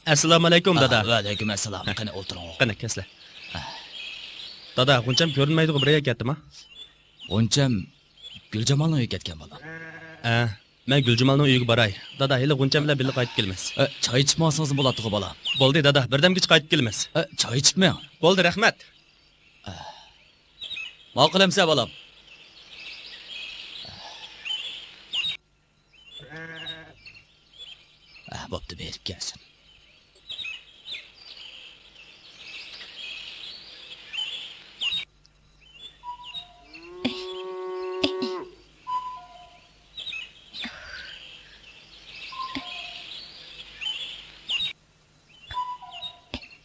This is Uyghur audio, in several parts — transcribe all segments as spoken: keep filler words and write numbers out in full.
ئەسسالامۇئەلەيكۇم، دادا. ۋەئەلەيكۇم ئەسسالام. قېنى، ئولتۇرۇڭ. قېنى، كەسلە. دادا، غۇنچەم كۆرۈنمەيدىغۇ بىر يەرگە كەتتىما؟ غۇنچەم گۈلجامالنىڭ ئۆيىگە كەتكەن، بالام. ھە، مەن گۈلجامالنىڭ ئۆيىگە باراي. دادا، ھېلى غۇنچەم بىلەن بىللە قايتىپ كېلىمىز. ئە، چاي ئىچىپ ماڭسىڭىزمۇ بولاتتىغۇ، بالام. بولدى، دادا، بىردەمگىچە قايتىپ كېلىمىز. ئە، چاي ئىچىپ مېڭىڭ. بولدى، رەھمەت. ماقۇل ئەمسە، بالام. ئە، بوپتۇ، بېرىپ كەلسۇن.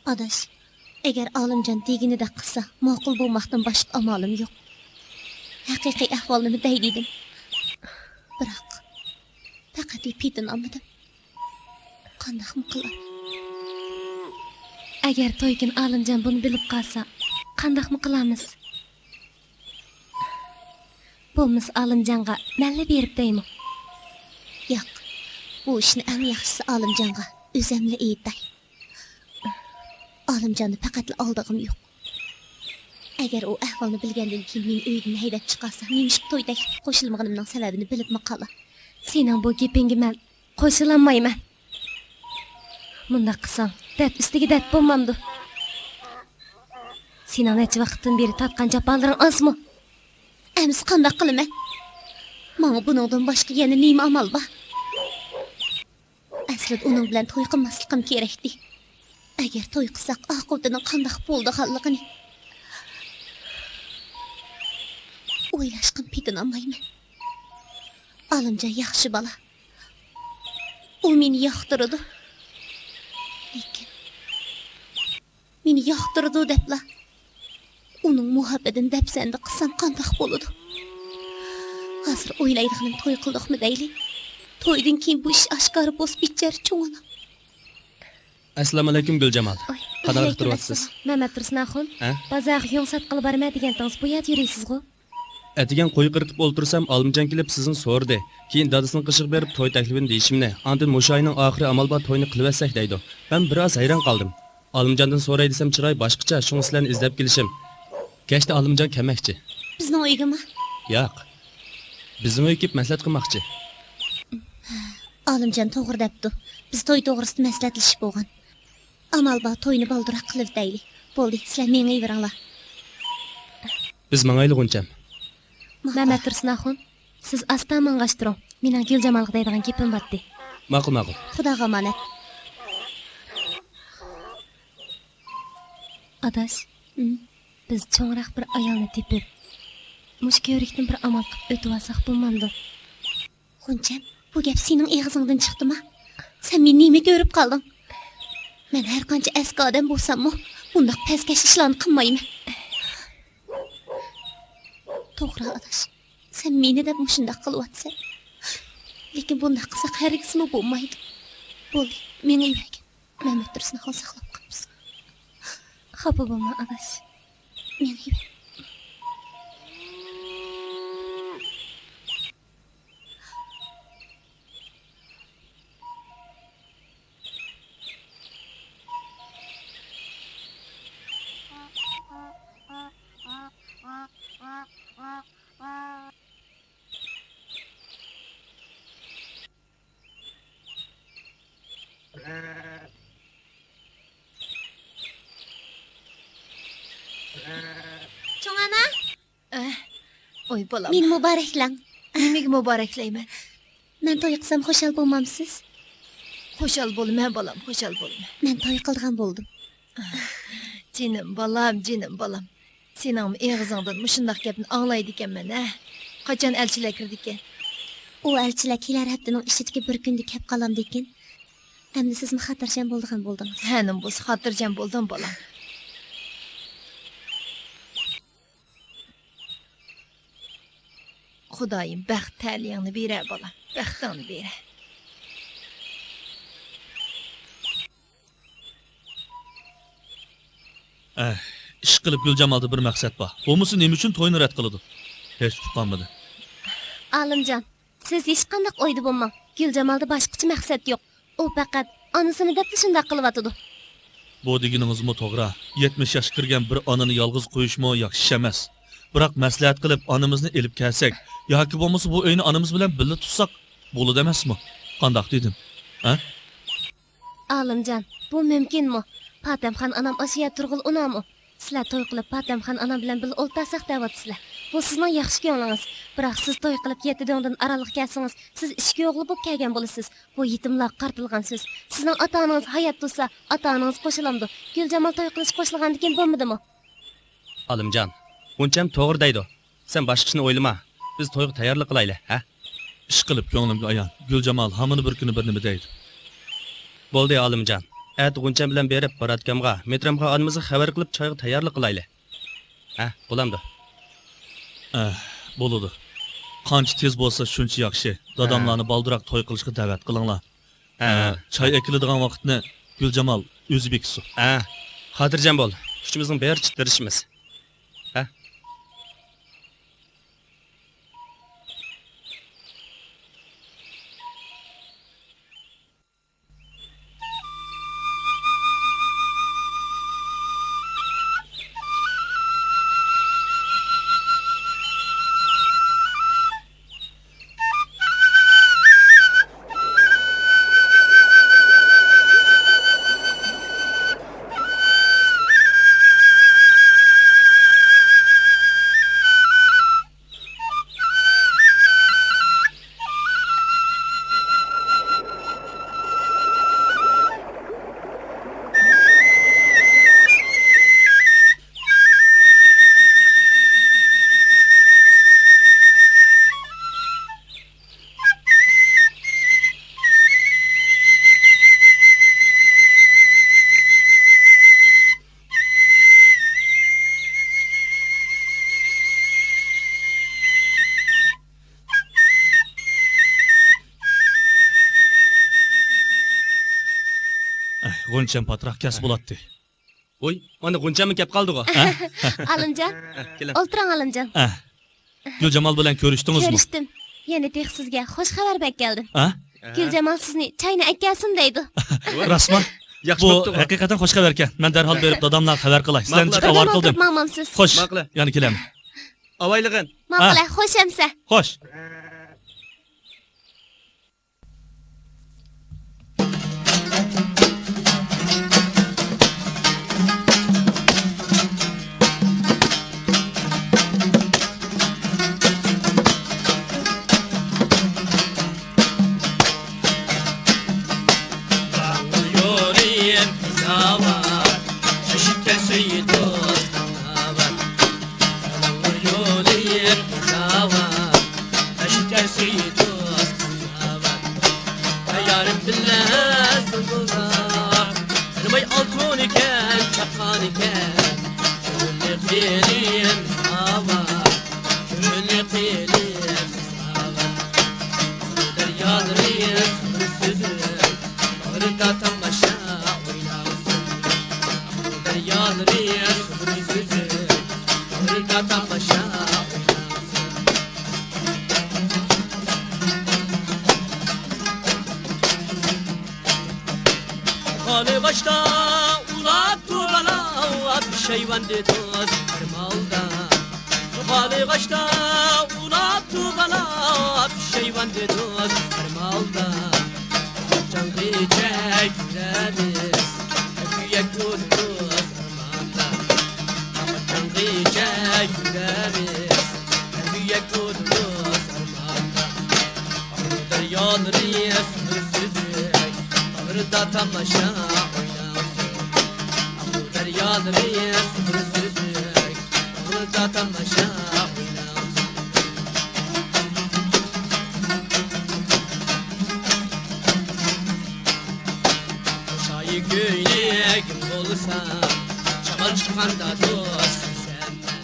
ئاداش، ئەگەر ئالىمجان دېگىنىدەك قىلسا، ماقۇل بولماقتىن باشقا ئامالىم يوق. ھەقىقىي ئەھۋالنىمۇ دەي دېدىم. بىراق، پەقەتلا پېتىنالمىدىم. قانداقمۇ قىلاي؟ ئەگەر توي كۈنى ئالىمجان بۇنى بىلىپ قالسا، قانداقمۇ قىلارمىز؟ بولمىسا ئالىمجانغا مەنلا بېرىپ دەيمۇ؟ ياق، بۇ ئىشنى ئەڭ ياخشىسى ئالىمجانغا ئۆزەملا ئېيتاي. ئالىمجاننى پەقەتلا ئالدىغۇم يوق. ئەگەر ئۇ ئەھۋالنى بىلگەندىن كېيىن مېنى ئۆيدىن ھەيدەپ چىقارسا، نېمىشقا توي تەكلىپكە قوشۇلمىغىنىمنىڭ سەۋەبىنى بىلىپمۇ قالا. سېنىڭ بۇ گېپىڭگە مەن قوشۇلالمايمەن. مۇنداق قىلساڭ، دەرد ئۈستىگە دەرد بولمامدۇ؟ سېنىڭ نەچچە ۋاقىتتىن بېرى تارتقان جاپالىرىڭ ئازمۇ؟ ئەمىسە قانداق قىلىمەن؟ ماڭا بۇنىڭدىن باشقا يەنە نېمە ئامال بار؟ ئەسلىدە ئۇنىڭ بىلەن توي قىلماسلىقىم كېرەكتى. ئەگەر توي قىلساق، ئاقىۋىتىنىڭ قانداق بولىدىغانلىقىنى ئويلاشقىمۇ پېتىنالمايمەن. ئالىمجان ياخشى بالا. ئۇ مېنى ياقتۇرىدۇ. لېكىن مېنى ياقتۇرىدۇ دەپلا، ئۇنىڭ مۇھەببىتىنى دەپسەندە قىلسام قانداق بولىدۇ؟ ھازىر ئويلايدىغىنىم توي قىلدۇقمۇ دەيلى؟ تويدىن كېيىن بۇ ئىش ئاشكارا بولسا بىچارە چوڭىنىڭ. ئەسسالامۇئەلەيكۇم گۈلجامال. ئوي، قانداق ۋەئەلەيكۇم تۇرۇۋاتىسىز؟ ئەسسالام. مەمەت تۇرسۇنئاخۇن، ھە؟ بازارغا يۇڭ ساتقىلى بارىمەن دېگەنتىڭىز، بۇ يەردە يۈرىسىزغۇ؟ ئەتىگەن قوي قىرىتىپ ئولتۇرسام، ئالىمجان كېلىپ سىزنى سورىدى. كېيىن دادىسىنىڭ قېشىغا بېرىپ توي تەكلىپىنى دېيىشىمنى، ئاندىن مۇشۇ ئاينىڭ ئاخىرى ئامال بار توينى قىلىۋەتسەك دەيدۇ. مەن بىر ئاز ھەيران قالدىم. ئالىمجاندىن سوراي دېسەم چىرايى باشقىچە، شۇڭا سىلەرنى ئىزدەپ كېلىشىم. كەچتە ئالىمجان كەلمەكچى. بىزنىڭ ئۆيگىمۇ؟ ياق. بىزنىڭ ئۆيگە كېلىپ مەسلىھەت قىلماقچى. ئالىمجان توغرا دەپتۇ. بىز توي توغرىسىدا مەسلىھەتلىشىپ بولغان. ئامال بار توينى بالدۇرراق قىلىۋېتەيلى. بولدى، سىلەر مېڭىۋېرىڭلار. بىز ماڭايلى غۇنچەم. مەمەت تۇرسۇنئاخۇن، سىز ئاستا ماڭغاچ تۇرۇڭ. مېنىڭ گۈلجامالغا دەيدىغان گېپىم بارتتى. ماقۇل، ماقۇل. خۇداغا ئامانەت. ئاداش، ئىم. بىز چوڭراق بىر ئايالنى تېپىپ، مۇشۇ كۆۋرۈكتىن بىر ئامال قىلىپ ئۆتۈۋالساق بولمامدۇ؟ غۇنچەم، بۇ گەپ سېنىڭ ئېغىزىڭدىن چىقتىما؟ سەن مېنى نېمە كۆرۈپ قالدىڭ؟ مەن ھەرقانچە ئەسكى ئادەم بولساممۇ، بۇنداق پەسكەش ئىشلارنى قىلمايمەن. توغرا، ئاداش. سەن مېنى دەپ مۇشۇنداق قىلىۋاتىسەن. لېكىن بۇنداق قىلساق ھەرگىزمۇ بولمايدۇ. بولدى، مېڭىۋەرگىن. مەمەت تۇرسۇنئاخۇن ساقلاپ قالمىسۇن. خاپا بولما، ئاداش. مېڭىۋەر. چوڭ ئانا! ئە، ئوي، بالام. مېنى مۇبارەكلەڭ. نېمىگە مۇبارەكلەيمەن؟ مەن توي قىلسام خۇشال بولمامسىز؟ خۇشال بولىمەن، بالام، خۇشال بولىمەن. مەن توي قىلىدىغان بولدۇم. جېنىم بالام، جېنىم بالام. سېنىڭمۇ ئېغىزىڭدىن مۇشۇنداق گەپنى ئاڭلايدىكەنمەن، ھە؟ قاچان ئەلچىلەر كىرىدىكەن؟ ئۇ ئەلچىلەر كېلەر ھەپتىنىڭ ئىچىدىكى بىر كۈندە كەپ قالامدىكىن. ئەمدى سىزمۇ خاتىرجەم بولىدىغان بولدىڭىز. ھە، نېمە بولسا خاتىرجەم بولدۇم، بالام. خۇدايىم بەخت تەلىيىڭنى بېرە، بالام، بەختىڭنى بېرە. ئەھ، ئىشقىلىپ گۈلجامالدا بىر مەقسەت بار. بولمىسا نېمە ئۈچۈن توينى رەت قىلىدۇ؟ ھېچ ئۇقالمىدى. ئالىمجان، سىز ھېچقانداق ئويدا بولماڭ. گۈلجامالدا باشقىچە مەقسەت يوق. ئۇ پەقەت ئانىسىنى دەپلا شۇنداق قىلىۋاتىدۇ. بۇ دېگىنىڭىزمۇ توغرا. يەتمىش ياشقا كىرگەن بىر ئانىنى يالغۇز قويۇشمۇ ياخشى ئىش ئەمەس. بىراق مەسلىھەت قىلىپ ئانىمىزنى ئېلىپ كەلسەك، ياكى بولمىسا بۇ ئۆينى ئانىمىز بىلەن بىللە تۇتساق بولىدۇ ئەمەسمۇ؟ قانداق دېدىم؟ ھە؟ ئالىمجان، بۇ مۇمكىنمۇ؟ پاتەمخان ئانام ئاشۇ يەردە تۇرغىلى ئۇنامۇ؟ سىلەر توي قىلىپ پاتەمخان ئانام بىلەن بىللە ئولتۇرساق دەۋاتىسىلەر. بۇ سىزنىڭ ياخشى كۆڭلىڭىز. بىراق سىز توي قىلىپ يەتتە دۆڭدىن ئارانلىق كەلسىڭىز، سىز ئىچكى ئوغلى بولۇپ كەلگەن بولىسىز. بۇ يېتىملارغا قارىتىلغان سۆز. سىزنىڭ ئاتا-ئانىڭىز ھايات تۇرسا، ئاتا-ئانىڭىز قوشۇلامدۇ؟ گۈلجامال توي قىلىشقا قوشۇلغاندىكىن بولمىدىمۇ؟ ئالىمجان، غۇنچەم توغرا دەيدۇ. سەن باشقىسىنى ئويلىما. بىز تويغا تەييارلىق قىلايلى، ھە؟ ئىشقىلىپ كۆڭلۈمگە ئايان، گۈلجامال ھامىنى بىر كۈنى بىرنېمە دەيدۇ. بولدى، ئالىمجان. ئەتە غۇنچەم بىلەن بېرىپ، باراتكامغا، مېترامخان ئانىمىزغا خەۋەر قىلىپ، چايغا تەييارلىق قىلايلى. ھە، بولامدۇ؟ ئەھ، بولىدۇ. قانچە تېز بولسا، شۇنچە ياخشى. داداملارنى بالدۇراق توي قىلىشقا دەۋەت قىلىڭلار. ھە. ئە، چاي ئەكېلىدىغان ۋاقىتنى گۈلجامال ئۆزى بېكىتسۇن. ھە، خاتىرجەم بول. ئۈچىمىزنىڭ بېرىچە تىرىشىمىز. ھە؟ ئەھ، غۇنچەم پاتراق كەلسە بولاتتى. ۋوي، مانا غۇنچەممۇ كەپ قالدىغۇ. ھە؟ ئالىمجان، ھە، كېلىڭ. ئولتۇرۇڭ، ئالىمجان. ھە. گۈلجامال بىلەن كۆرۈشتىڭىزمۇ؟ كۆرۈشتۈم. يەنە تېخى سىزگە خوش خەۋەر بەك كەلدىم. ھە؟ گۈلجامال سىزنى چاينى ئەكەلسۇن دەيدۇ. راستمۇ؟ ياخشى بوپتۇغۇ. بۇ ھەقىقەتەن خوش خەۋەركەن. مەن دەرھال بېرىپ داداملارغا خەۋەر قىلاي. سىلەرنى ماقۇل. جىق ئاۋارە قىلدىم. ماڭمامسىز؟ خوش. ماقۇل. يەنە كېلەمەن. ئاۋايلىغىن. ماقۇل، ھە. خوش ئەمسە. خوش. يارىم بىللە زۇلۇلدا، تىنماي ئالتۇنكەن، چاققانكەن، كۆڭۈلنى قىلىم ساۋا، كۆڭۈلنى قىلىم ساۋا. دەريالىرى سۇلۇسىز، باغرىدا تاماشا ئويناۋاتىدۇ. دەريالىرى سۇلۇسىز، باغرىدا تاماشا ئويناۋاتىدۇ. خالىغاچتا ئۇلاپ تۇرغانا، پۇشايمان دېدۇز بىر مالدا. خالىغاچتا ئۇلاپ تۇرغانا، پۇشايمان دېدۇز بىر مالدا. قاچانغىچە كۈلەمىز، كۈيەك تۇتۇز ئارماندا. قاچانغىچە كۈلەمىز، كۈيەك تۇتۇز ئارماندا. ئاقۇ دەريالىرى سۇلۇسىز، باغرىدا تاماشا ئويناۋاتىدۇ. ئاقۇ دەريالىرى سۇلۇسىز، باغرىدا تاماشا ئويناۋاتىدۇ. شايى كۆينىكىم بولسا، شامال چىققاندا دوست سۆزەممەن.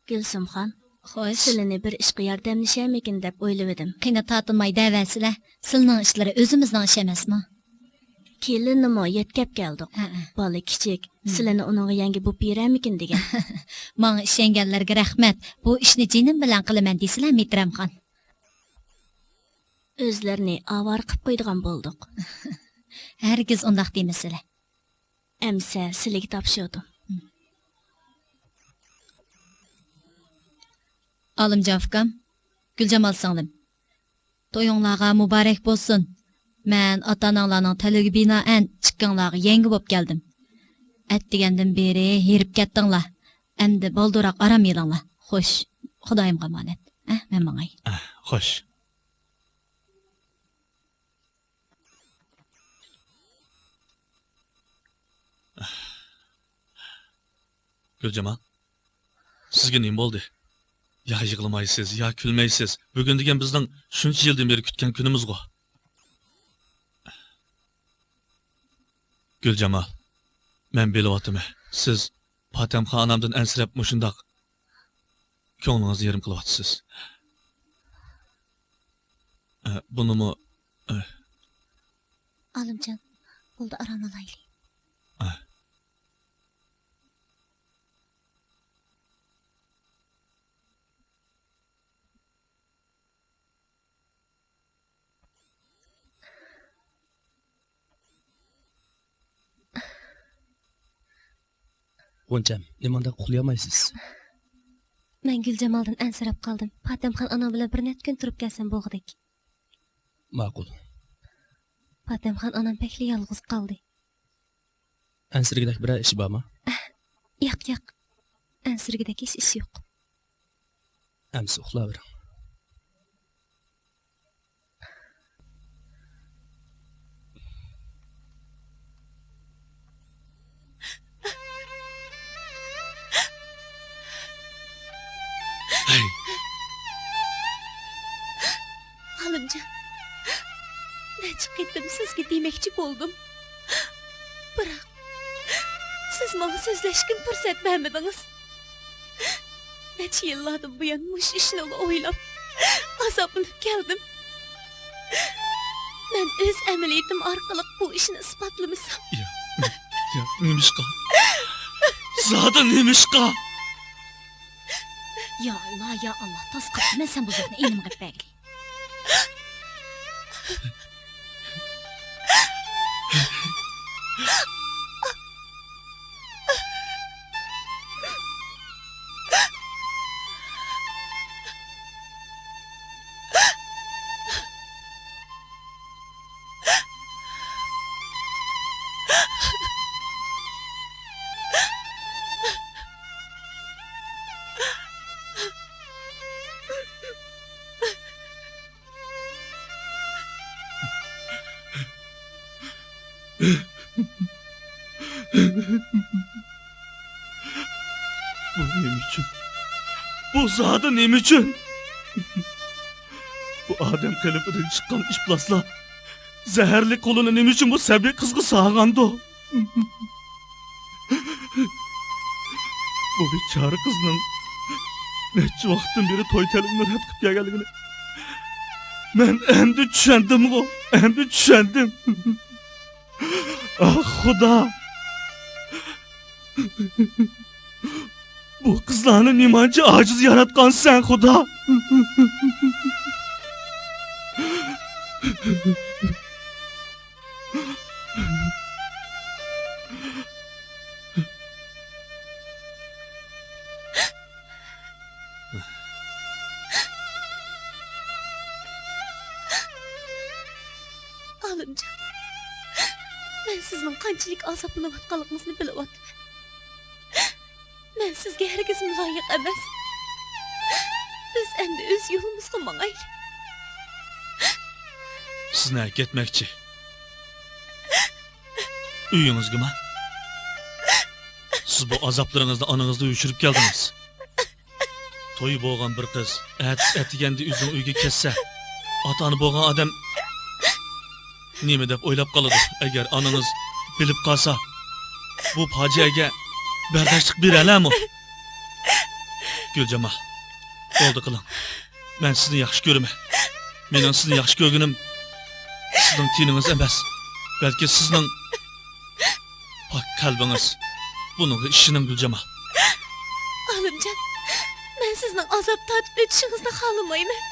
گۈلسۈمخان، خوش. سىلىنى بىر ئىشقا ياردەملىشەرمىكىن دەپ ئويلىۋىدىم. قېنى تارتىنماي دەۋەرسىلە. سىلىنىڭ ئىشلىرى ئۆزىمىزنىڭ ئىشى ئەمەسمۇ؟ كېلىنىمۇ يۆتكەپ كەلدۇق. ھەئە. بالا كىچىك. ھىم. سىلىنى ئۇنىڭغا يەڭگە بولۇپ بېرەرمىكىن دېگەن. ماڭا ئىشەنگەنلەرگە رەھمەت. بۇ ئىشنى جېنىم بىلەن قىلىمەن دېسىلە، مېھتىرەمخان. ئۆزلىرىنى ئاۋارە قىلىپ قويىدىغان بولدۇق. ھەرگىز ئۇنداق دېمىسىلە. ئەمسە سىلىگە تاپشۇردۇم. ئالىمجان ئۇكام، گۈلجامال سىڭلىم، تويۇڭلارغا مۇبارەك بولسۇن. مەن ئاتا-ئاناڭلارنىڭ تەلىپىگە بىنائەن ئىككىڭلارغا يەڭگە بولۇپ كەلدىم. ئەتىگەندىن بېرى ھېرىپ كەتتىڭلار. ئەمدى بالدۇرراق ئارام ئېلىڭلار. خوش، خۇدايىمغا ئامانەت. ئەھ، مەن ماڭاي. ئەھ، خوش. گۈلجامال، سىزگە نېمە بولدى؟ يا يىغلىمايسىز، يا كۈلمەيسىز. بۈگۈن دېگەن بىزنىڭ شۇنچە يىلدىن بېرى كۈتكەن كۈنىمىزغۇ. گۈلجامال، مەن بىلىۋاتىمەن، سىز پاتەمخان ئانامدىن ئەنسىرەپ مۇشۇنداق كۆڭلىڭىزنى يېرىم قىلىۋاتىسىز. ئە، بۇنىمۇ، ئە. ئالىمجان، بولدى، ئارام ئالايلى. ئە. غۇنچەم، نېمانداق ئۇخلىيالمايسىز؟ مەن گۈلجامالدىن ئەنسىرەپ قالدىم. پاتەمخان ئانام بىلەن بىر نەچچە كۈن تۇرۇپ كەلسەم بولغۇدەك. ماقۇل. پاتەمخان ئانام بەكلا يالغۇز قالدى. ئەنسىرىگۈدەك بىرەر ئىشى بارمۇ؟ ئەھ، ياق، ياق. ئەنسىرىگۈدەك ھېچ ئىش يوق. ئەمسە ئۇخلاۋېرىڭ. ھەي. ئالىمجان، نەچچە قېتىم سىزگە دېمەكچى بولدۇم. بىراق، سىز ماڭا سۆزلەشكىمۇ پۇرسەت بەرمىدىڭىز. نەچچە يىللاردىن بۇيان مۇشۇ ئىشنىلا ئويلاپ، ئازابلىنىپ كەلدىم. مەن ئۆز ئەمەلىيىتىم ئارقىلىق بۇ ئىشنى ئىسپاتلىمىسام. يا، يا، نېمىشقا؟ زادى نېمىشقا؟ يا ئاللا، يا ئاللا، تاس قاپتىمەن سەن بۇ زاتنى ئىنىمغا ئېلىپ بەرگىلى. بۇ نېمە ئۈچۈن؟ بۇ زادى نېمە ئۈچۈن؟ بۇ ئادەم قېلىپىدىن چىققان ئىپلاسلار زەھەرلىك قولىنى نېمە ئۈچۈن بۇ سەبىي قىزغا سالغاندۇ؟ بۇ بىچارە قىزنىڭ نەچچە ۋاقىتتىن بېرى توي تەلىپىنى رەت قىلىپ كەلگەنلىكىنى مەن ئەمدى چۈشەندىمغۇ، ئەمدى چۈشەندىم. ئاھ، خۇدا! بۇ قىزلارنى نېمانچە ئاجىز ياراتقانسەن، خۇدا! ئالىمجان، مەن سىزنىڭ قانچىلىك ئازابلىنىۋاتقانلىقىڭىزنى بىلىۋاتىمەن. مەن سىزگە ھەرگىزمۇ لايىق ئەمەس. بىز ئەمدى ئۆز يولىمىزغا ماڭايلى. سىز نەگە كەتمەكچى؟ ئۆيىڭىزگىما؟ سىز بۇ ئازابلىرىڭىزنى ئانىڭىزدىن ئۆچۈرۈپ كەلدىڭىز. تويى بولغان بىر قىز ئەتىسى ئەتىگەندە ئۆزىنىڭ ئۆيىگە كەتسە، ئاتا-ئانا بولغان ئادەم نېمە دەپ ئويلاپ قالىدۇ؟ ئەگەر ئانىڭىز بىلىپ قالسا، بۇ پاجىئەگە بەرداشلىق بېرەلەرمۇ؟ گۈلجامال، بولدى قىلىڭ. مەن سىزنى ياخشى كۆرىمەن. مېنىڭ سىزنى ياخشى كۆرگىنىم سىزنىڭ تېنىڭىز ئەمەس، بەلكى سىزنىڭ پاك قەلبىڭىز. بۇنىڭغا ئىشىنىڭ، گۈلجامال. ئالىمجان، مەن سىزنىڭ ئازاب تارتىپ ئۆتۈشىڭىزنى خالىمايمەن.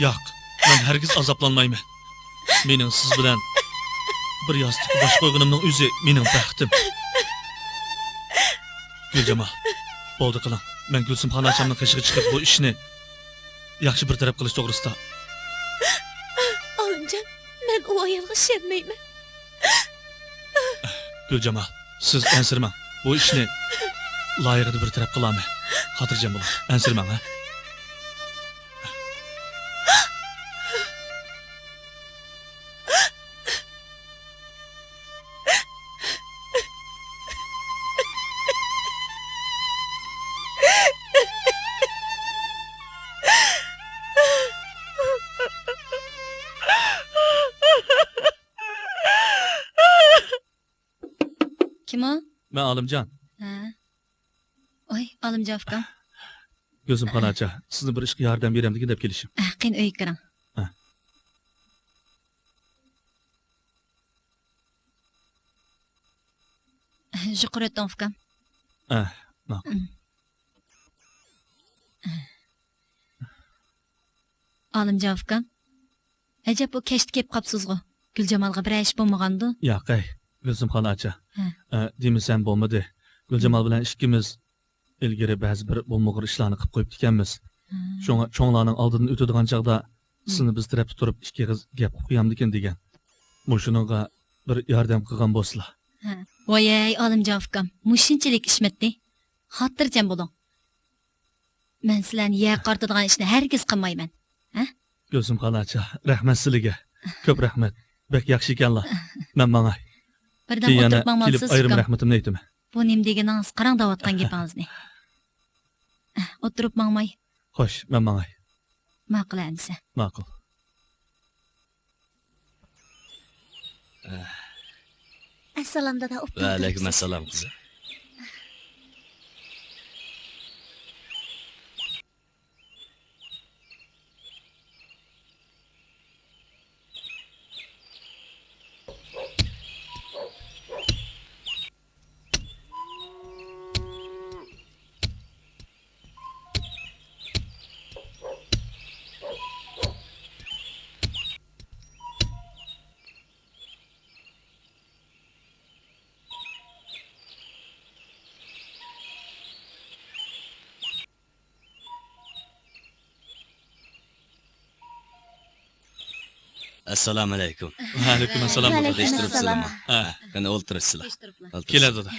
ياق، مەن ھەرگىز ئازابلانمايمەن. مېنىڭ سىز بىلەن بىر ياستۇققا باش قويغىنىمنىڭ ئۆزى مېنىڭ بەختىم. گۈلجامال، بولدى قىلىڭ. مەن گۈلسۈمخان ئاچامنىڭ قېشىغا چىقىپ بۇ ئىشنى ياخشى بىر تەرەپ قىلىش توغرىسىدا. ئالىمجان، مەن ئۇ ئايالغا ئىشەنمەيمەن. گۈلجامال، سىز ئەنسىرىمەڭ. بۇ ئىشنى لايىقىدا بىر تەرەپ قىلارمەن. خاتىرجەم بولۇڭ. ئەنسىرىمەڭ، ھە؟ كىم ئۇ؟ مەن ئالىمجان. ھە. ۋاي، ئالىمجان ئۇكام. گۈلسۈمخان ئاچا، سىزنى بىر ئىشقا ياردەم بېرەمدىكىن دەپ كېلىشىم. ھە، قېنى، ئۆيگە كىرىڭ. ھە. يۇقىرى ئۆتۈڭ، ئۇكام. ھە، ماقۇل. ئالىمجان ئۇكام، ئەجەب بۇ كەچتە كېلىپ قاپسىزغۇ؟ گۈلجامالغا بىرەر ئىش بولمىغاندۇ؟ ياق ئەي، گۈلسۈمخان ئاچا. ھە. ئە، دېمىسەم بولمىدى. گۈلجامال بىلەن ئىككىمىز ئىلگىرى بەزى بىر بولمىغۇر ئىشلارنى قىلىپ قويۇپتىكەنمىز. ھە. شۇڭا چوڭلارنىڭ ئالدىدىن ئۆتىدىغان چاغدا سىزنى بىز تەرەپتە تۇرۇپ ئىككى ئېغىز گەپ قىلىپ قويامدىكىن دېگەن. مۇشۇنىڭغا بىر ياردەم قىلغان بولسىلا. ھە. ۋايەي، ئالىمجان ئۇكام، مۇشۇنچىلىك ئىشمىتى؟ خاتىرجەم بولۇڭ. مەن سىلەرنى يەرگە قارىتىدىغان ئىشنى ھەرگىز قىلمايمەن. ھە؟ گۈلسۈمخان ئاچا، رەھمەت سىلىگە. كۆپ رەھمەت. بەك ياخشى ئىكەنلا. مەن ماڭاي. بىردەم كېيىن يەنە ئولتۇرۇپ ماڭمامسىز، كېلىپ ئايرىم ئۇكام؟ رەھمىتىمنى ئېيتىمەن. بۇ نېمە دېگىنىڭىز؟ قاراڭ دەۋاتقان گېپىڭىزنى. ئولتۇرۇپ ماڭماي. خوش، مەن ماڭاي. ماقۇل ئەمىسە. ماقۇل. ئەسسالام دادا، ئوبدان تۇرۇپسىز. ۋەئەلەيكۇم ئەسسالام قىزىم. ئەسسالامۇئەلەيكۇم. ۋەئەلەيكۇم ئەسسالام. ۋەئەلەيكۇم ئەسسالام. ھە. قېنى ئولتۇرۇشسىلا. ئولتۇرۇڭ. كېلە دادا.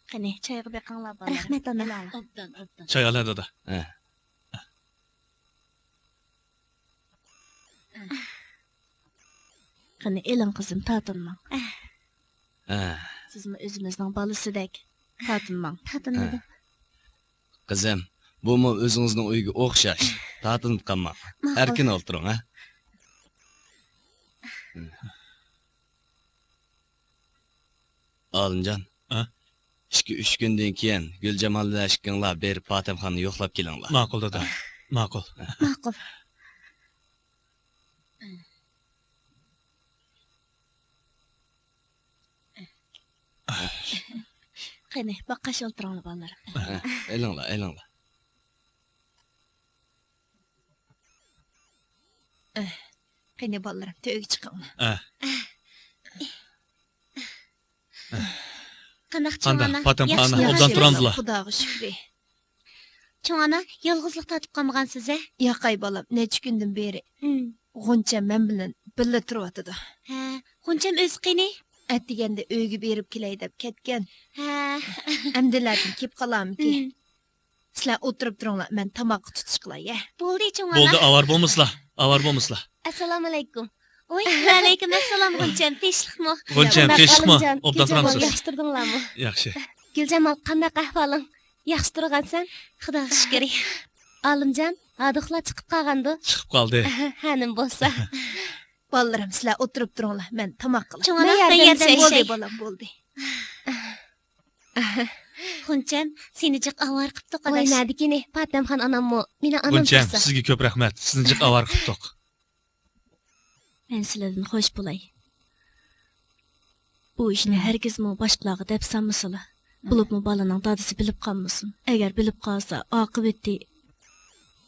قېنى، چايغا بېقىڭلار، بالىلار. رەھمەت، ئانا. ئېلىڭلار. ئوبدان، ئوبدان. چاي ئالە دادا. ھە. قېنى، ئېلىڭ قىزىم، تارتىنماڭ. ھە. سىزمۇ ئۆزىمىزنىڭ بالىسىدەك. تارتىنماڭ. تارتىنمىدىم. ھە. قىزىم، بۇمۇ ئۆزىڭىزنىڭ ئۆيىگە ئوخشاش. تارتىنىپ قالماڭ. ماقۇل. ئەركىن ئولتۇرۇڭ، ھە. ئالىمجان. ھە؟ ئىككى، ئۈچ كۈندىن كېيىن گۈلجامال بىلەن ئىككىڭلار بېرىپ پاتەمخاننى يوقلاپ كېلىڭلار. ماقۇل، دادا. ھە. ماقۇل. ھە. ماقۇل. قېنى، باققاچ ئولتۇرۇڭلار، بالىلار. ھە، ئېلىڭلار، ئېلىڭلار. قېنى، بالىلىرىم، تۆرگە چىقىڭلار. ھە. قانداق، چوڭ ئانا؟ پاتەمخانا، ياخشىمۇ؟ ئوبدان تۇرامدىلا؟ خۇداغا شۈكرى. چوڭ ئانا، يالغۇزلۇق تارتىپ قالمىغانسىز ھە؟ ياقاي بالام، نەچچە كۈندىن بېرى. ھىم. غۇنچەم مەن بىلەن بىللە تۇرۇۋاتىدۇ. ھە، غۇنچەم ئۆزى قېنى؟ ئەتىگەندە ئۆيگە بېرىپ كېلەي دەپ كەتكەن. ھە. ئەمدىلەدىن كېلىپ قالارمىكىن؟ ھىم. سىلەر ئولتۇرۇپ تۇرۇڭلار، مەن تاماققا تۇتۇش قىلاي ھە. بولدى، چوڭ ئانا. بولدى، ئاۋارە بولمىسىلا، ئاۋارە بولمىسىلا. ئەسسالامۇئەلەيكۇم. ۋاي، ۋەئەلەيكۇم ئەسسالام، غۇنچەم، تىنچلىقمۇ؟ غۇنچەم، تىنچلىقمۇ؟ ئوبدان تۇرامسىز؟ ياخشى تۇردۇڭلارمۇ؟ ياخشى. گۈلجامال، قانداق ئەھۋالىڭ؟ ياخشى تۇرغانسەن؟ خۇداغا شۈكرى. ئالىمجان، ھادىقلا چىقىپ قالغاندۇ؟ چىقىپ قالدى. ھە، نېمە بولسا. بالىلىرىم، سىلەر ئولتۇرۇپ تۇرۇڭلار، مەن تاماق قىلاي. چوڭ ئانا، مەن ياردەم بېرەي. بولدى، بالام، بولدى. غۇنچەم، سېنى جىق ئاۋارە قىپتۇق، ئاداش. ۋاي، نەدىكىنى، پاتەمخان ئاناممۇ، مېنىڭ ئانام غۇنچەم، تۇرسا. سىزگە كۆپ رەھمەت، سىزنى جىق ئاۋارە قىپتۇق. مەن سىلەردىن خوش بولاي. بۇ ئىشنى ھەرگىزمۇ باشقىلارغا دەپ سالمىسىلا. بولۇپمۇ بالىنىڭ دادىسى بىلىپ قالمىسۇن. ئەگەر بىلىپ قالسا، ئاقىۋىتى.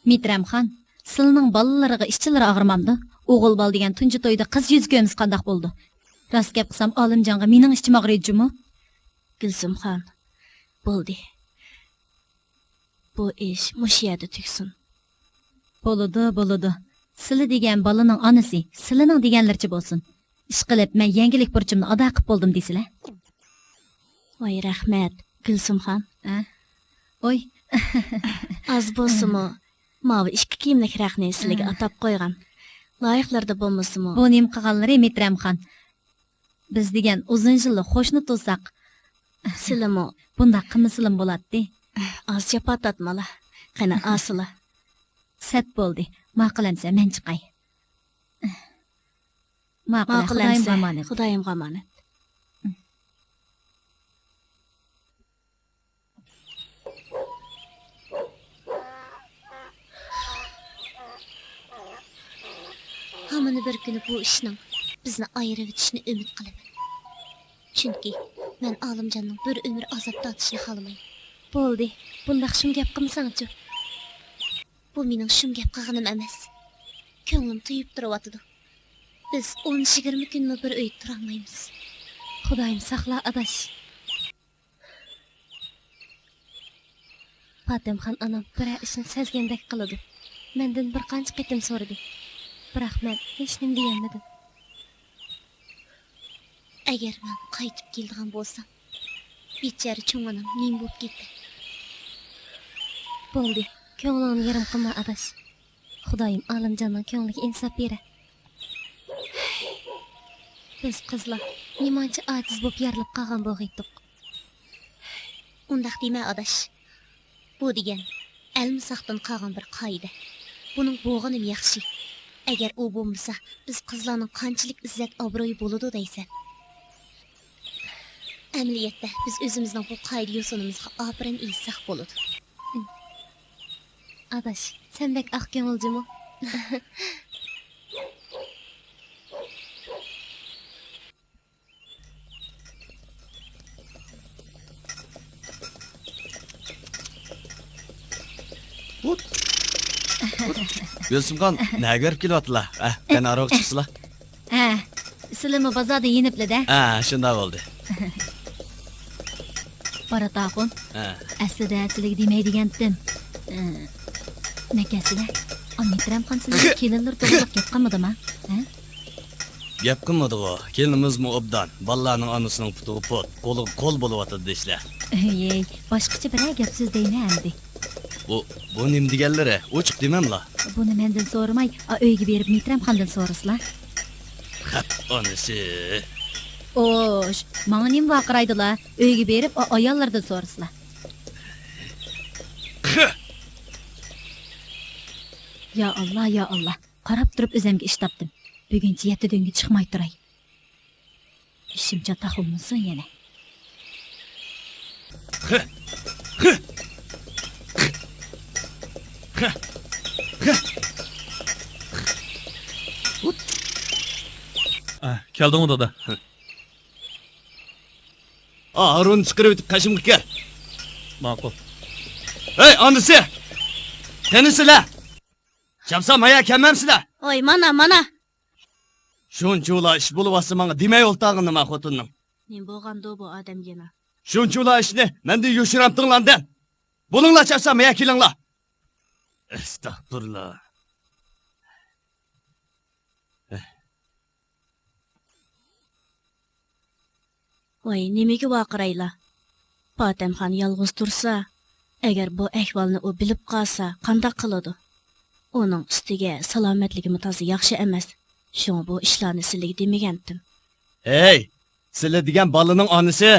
مېھتەرەمخان، سىلىنىڭ بالىلىرىغا ئىچلىرى ئاغرىمامدۇ؟ ئوغۇل بالا دېگەن تۇنجى تويدا قىز يۈزى كۆرمىسە قانداق بولىدۇ؟ راست گەپ قىلسام، ئالىمجانغا مېنىڭ ئىچىم ئاغرىيدۇ جۇمۇ. گۈلسۈمخان، بولدى. بۇ ئىش مۇشۇ يەردە تۈگسۇن. بولىدۇ، بولىدۇ. سىلى دېگەن بالىنىڭ ئانىسى سىلىنىڭ دېگەنلىرىچە بولسۇن. ئىشقىلىپ، مەن يەڭگىلىك بۇرچۇمنى ئادا قىپ بولدۇم دېسىلە. ۋاي، رەھمەت، گۈلسۈمخان. ھە؟ ۋوي. ئاز بولسىمۇ، ماۋۇ ئىككى كىيىملىك رەختنى سىلىگە ھە. ئاتاپ قويغان. لايىقلىرىدا بولمىسىمۇ. بۇ نېمە قىلغانلىرى، مېترەمخان؟ بىز دېگەن ئۇزۇن يىللىق قوشنا تۇرساق. سىلىمۇ. بۇنداق قىلمىسىلىمۇ بولاتتى. ئاز جاپا تارتمالا. قېنى، ئاسىلا. سەت بولدى. ماقۇل ئەمسە، مەن چىقاي. ماقۇل، ماقۇل خۇدايىمغا ئەمسە، ئامانەت. خۇدايىمغا ئامانەت. ھامان بىر كۈنى بۇ ئىشنىڭ بىزنى ئايرىۋېتىشىنى ئۈمىد قىلىمەن. چۈنكى مەن ئالىمجاننىڭ بىر ئۆمۈر ئازاب تارتىشىنى خالىمايمەن. بولدى، بۇنداق شۇم گەپ قىلمىساڭچۇ؟ بۇ مېنىڭ شۇم گەپ قىلغىنىم ئەمەس. كۆڭلۈم تويۇپ تۇرۇۋاتىدۇ. بىز ئون يىگىرمە كۈنمۇ بىر ئۆيدە تۇرالمايمىز. خۇدايىم ساقلا، ئاداش. پاتەمخان ئانام بىرەر ئىشنى سەزگەندەك قىلىدۇ. مەندىن بىر قانچە قېتىم سورىدى. بىراق مەن ھېچنېمە دېيەلمىدىم. ئەگەر مەن قايتىپ كېلىدىغان بولسام، بىچارە چوڭ ئانام نېمە بولۇپ كېتەر؟ بولدى، كۆڭلۈڭنى يېرىم قىلما، ئاداش. خۇدايىم ئالىمجاننىڭ كۆڭلىگە ئىنساپ بېرە. بىز قىزلار نېمانچە ئاجىز بولۇپ يارىلىپ قالغان بولغىيتتۇق. ئۇنداق دېمە، ئاداش. بۇ دېگەن ئەلمىساقتىن قالغان بىر قائىدە. بۇنىڭ بولغىنىمۇ ياخشى. ئەگەر ئۇ بولمىسا، بىز قىزلارنىڭ قانچىلىك ئىززەت-ئابرۇيى بولىدۇ دەيسەن؟ ئەمەلىيەتتە، بىز ئۆزىمىزنىڭ بۇ قائىدە-يوسۇنىمىزغا ئاپىرىن ئېيتساق بولىدۇ. ئاداش، سەن بەك ئاق كۆڭۈل جۇمۇ. گۈلسۈمخان، نەگە بېرىپ كېلىۋاتىلا؟ ھە، قېنى، ئارىغا چىقسىلا. ھە، سىلىمۇ بازاردىن يېنىپلا-دە. ھە، شۇنداق بولدى. بارات ئاخۇن، ھە. ئەسلىدە سىلىگە دېمەي دېگەنتىم. ئە، نەكەسىلە، ئا مېترەمخان سىلىنىڭ كېلىنلىرى توغرىلىق گەپ قىلمىدىما؟ ھە؟ گەپ قىلمىدىغۇ. كېلىنىمىزمۇ ئوبدان، بالىلارنىڭ ئانىسىنىڭ پۇتىغا پۇت، قولىغا قول بولۇۋاتىدۇ دېيىشلە. ھېي، باشقىچە بىرەر گەپ سۆزلەيمەن ئەمدى. بۇ، بۇ نېمە دېگەنلىرى؟ ئوچۇق دېمەملا. بۇنى مەندىن سورىماي، ئا، ئۆيگە بېرىپ مېترەمخاندىن سورىسىلا. خەپ ئانىسى. ئوش، ماڭا نېمە ۋارقىرايدىلا؟ ئۆيگە بېرىپ، ئا، ئاياللىرىدىن سورىسىلا. يا ئاللا، يا ئاللا. قاراپ تۇرۇپ ئۆزۈمگە ئىش تاپتىم. بۈگۈنچە يەتتە دۆڭگە چىقماي تۇراي. ئىشىم چاتاق بولمىسۇن يەنە. ئە، كەلدىڭمۇ، دادا؟ ئا، ھارۇننى چىقىرىۋېتىپ قېشىمغا كەل. ماقۇل. ھەي، ئانىسى! قېنى سىلەر؟ چاپسان مايا كەلمەمسىلەر؟ ۋاي، مانا، مانا. شۇنچىۋالا ئىش بولۇۋاتسا ماڭا دېمەي ئولتۇرغىنىما خوتۇننىڭ؟ نېمە بولغاندۇ بۇ ئادەمگە يەنە؟ شۇنچىۋالا ئىشنى مەندىن يوشۇرامتىڭلاردىن. بولۇڭلار چاپسان مايا كېلىڭلار. ئەستەغپۇرۇللا. ۋاي، نېمىگە ۋارقىرايلا؟ پاتەمخان يالغۇز تۇرسا، ئەگەر بۇ ئەھۋالنى ئۇ بىلىپ قالسا، قانداق قىلىدۇ؟ ئۇنىڭ ئۈستىگە سالامەتلىكىمۇ تازا ياخشى ئەمەس. شۇڭا بۇ ئىشلارنى سىلىگە دېمىگەنتىم. ھەي، سىلى دېگەن بالىنىڭ ئانىسى!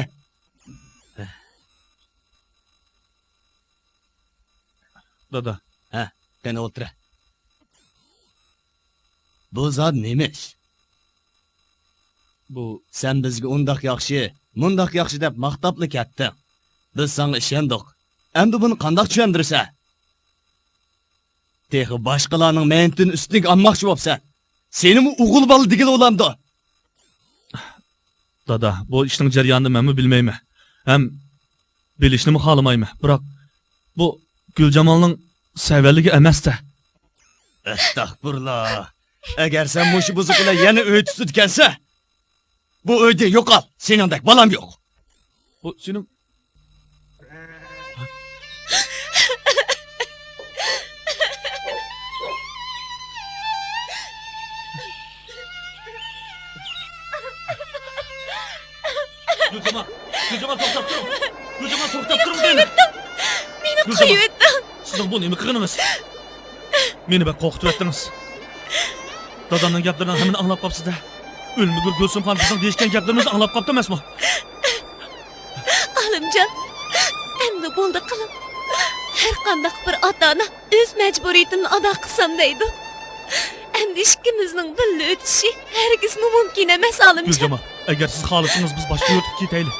دادا. ھە، قېنى ئولتۇرە. بۇ زادى نېمە ئىش؟ بۇ سەن بىزگە ئۇنداق ياخشى، مۇنداق ياخشى دەپ ماختاپلا كەتتىڭ. بىز ساڭا ئىشەندۇق. ئەمدى بۇنى قانداق چۈشەندۈرىسەن؟ تېخى باشقىلارنىڭ مەينىتىنى ئۈستۈڭگە ئالماقچى بوپسەن. سېنىمۇ ئوغۇل بالا دېگىلى بولامدۇ؟ دادا، بۇ ئىشنىڭ جەريانىنى مەنمۇ بىلمەيمەن. ھەم بىلىشنىمۇ خالىمايمەن. بىراق، بۇ گۈلجامالنىڭ سەۋەنلىكى ئەمەستە. ئەستەغپۇرۇللا. ئەگەر سەن مۇشۇ بۇزۇق بىلەن يەنە ئۆي تۇتىدىكەنسەن، بۇ ئۆيدىن يوقال. سېنىڭدەك بالام يوق. بۇ سېنىڭ گۈلجامال، گۈلجامال، توختاپ تۇرۇڭ. گۈلجامال، توختاپ تۇرۇڭ دەيمەن. مېنى قويۇۋېتىڭ. سىزنىڭ بۇ نېمە قىلغىنىڭىز؟ مېنى بەك قورقۇتۇۋەتتىڭىز. دادامنىڭ گەپلىرىنىڭ ھەممىنى ئاڭلاپ قاپسىز-دە. ئۆلمىگۈر گۈلسۈم خان بىزنىڭ دېيىشكەن گەپلىرىمىزنى ئاڭلاپ قاپتۇ ئەمەسمۇ؟ ئالىمجان، ئەمدى بولدى قىلىڭ. ھەر قانداق بىر ئاتا-ئانا ئۆز مەجبۇرىيىتىنى ئادا قىلسام دەيدۇ. ئەمدى ئىككىمىزنىڭ بىللە ئۆتۈشى ھەرگىزمۇ مۇمكىن ئەمەس، ئالىمجان. گۈلجامال، ئەگەر سىز خالىسىڭىز، بىز باشقا يۇرتقا كېتەيلى.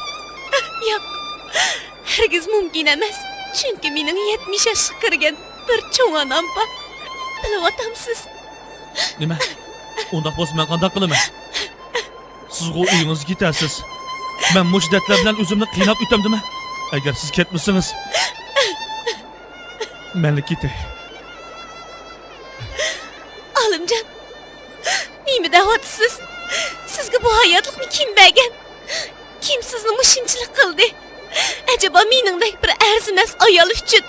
ياق، ھەرگىز مۇمكىن ئەمەس. چۈنكى مېنىڭ يەتمىش ياشقا كىرگەن بىر چوڭ ئانام بار. بىلىۋاتامسىز؟ نېمە؟ ئۇنداق بولسا مەن قانداق قىلىمەن؟ سىزغۇ ئۆيىڭىزگە كېتەرسىز. مەن مۇشۇ دەردلەر بىلەن ئۆزۈمنى قىيناپ ئۆتەمدىمەن؟ ئەگەر سىز كەتمىسىڭىز، مەنلا كېتەي. ئالىمجان، نېمە دەۋاتىسىز؟ سىزگە بۇ ھاياتلىقنى كىم بەرگەن؟ كىم سىزنى مۇشۇنچىلىك قىلدى؟ ئەجەبا مېنىڭدەك بىر ئەرزىمەس ئايال ئۈچۈن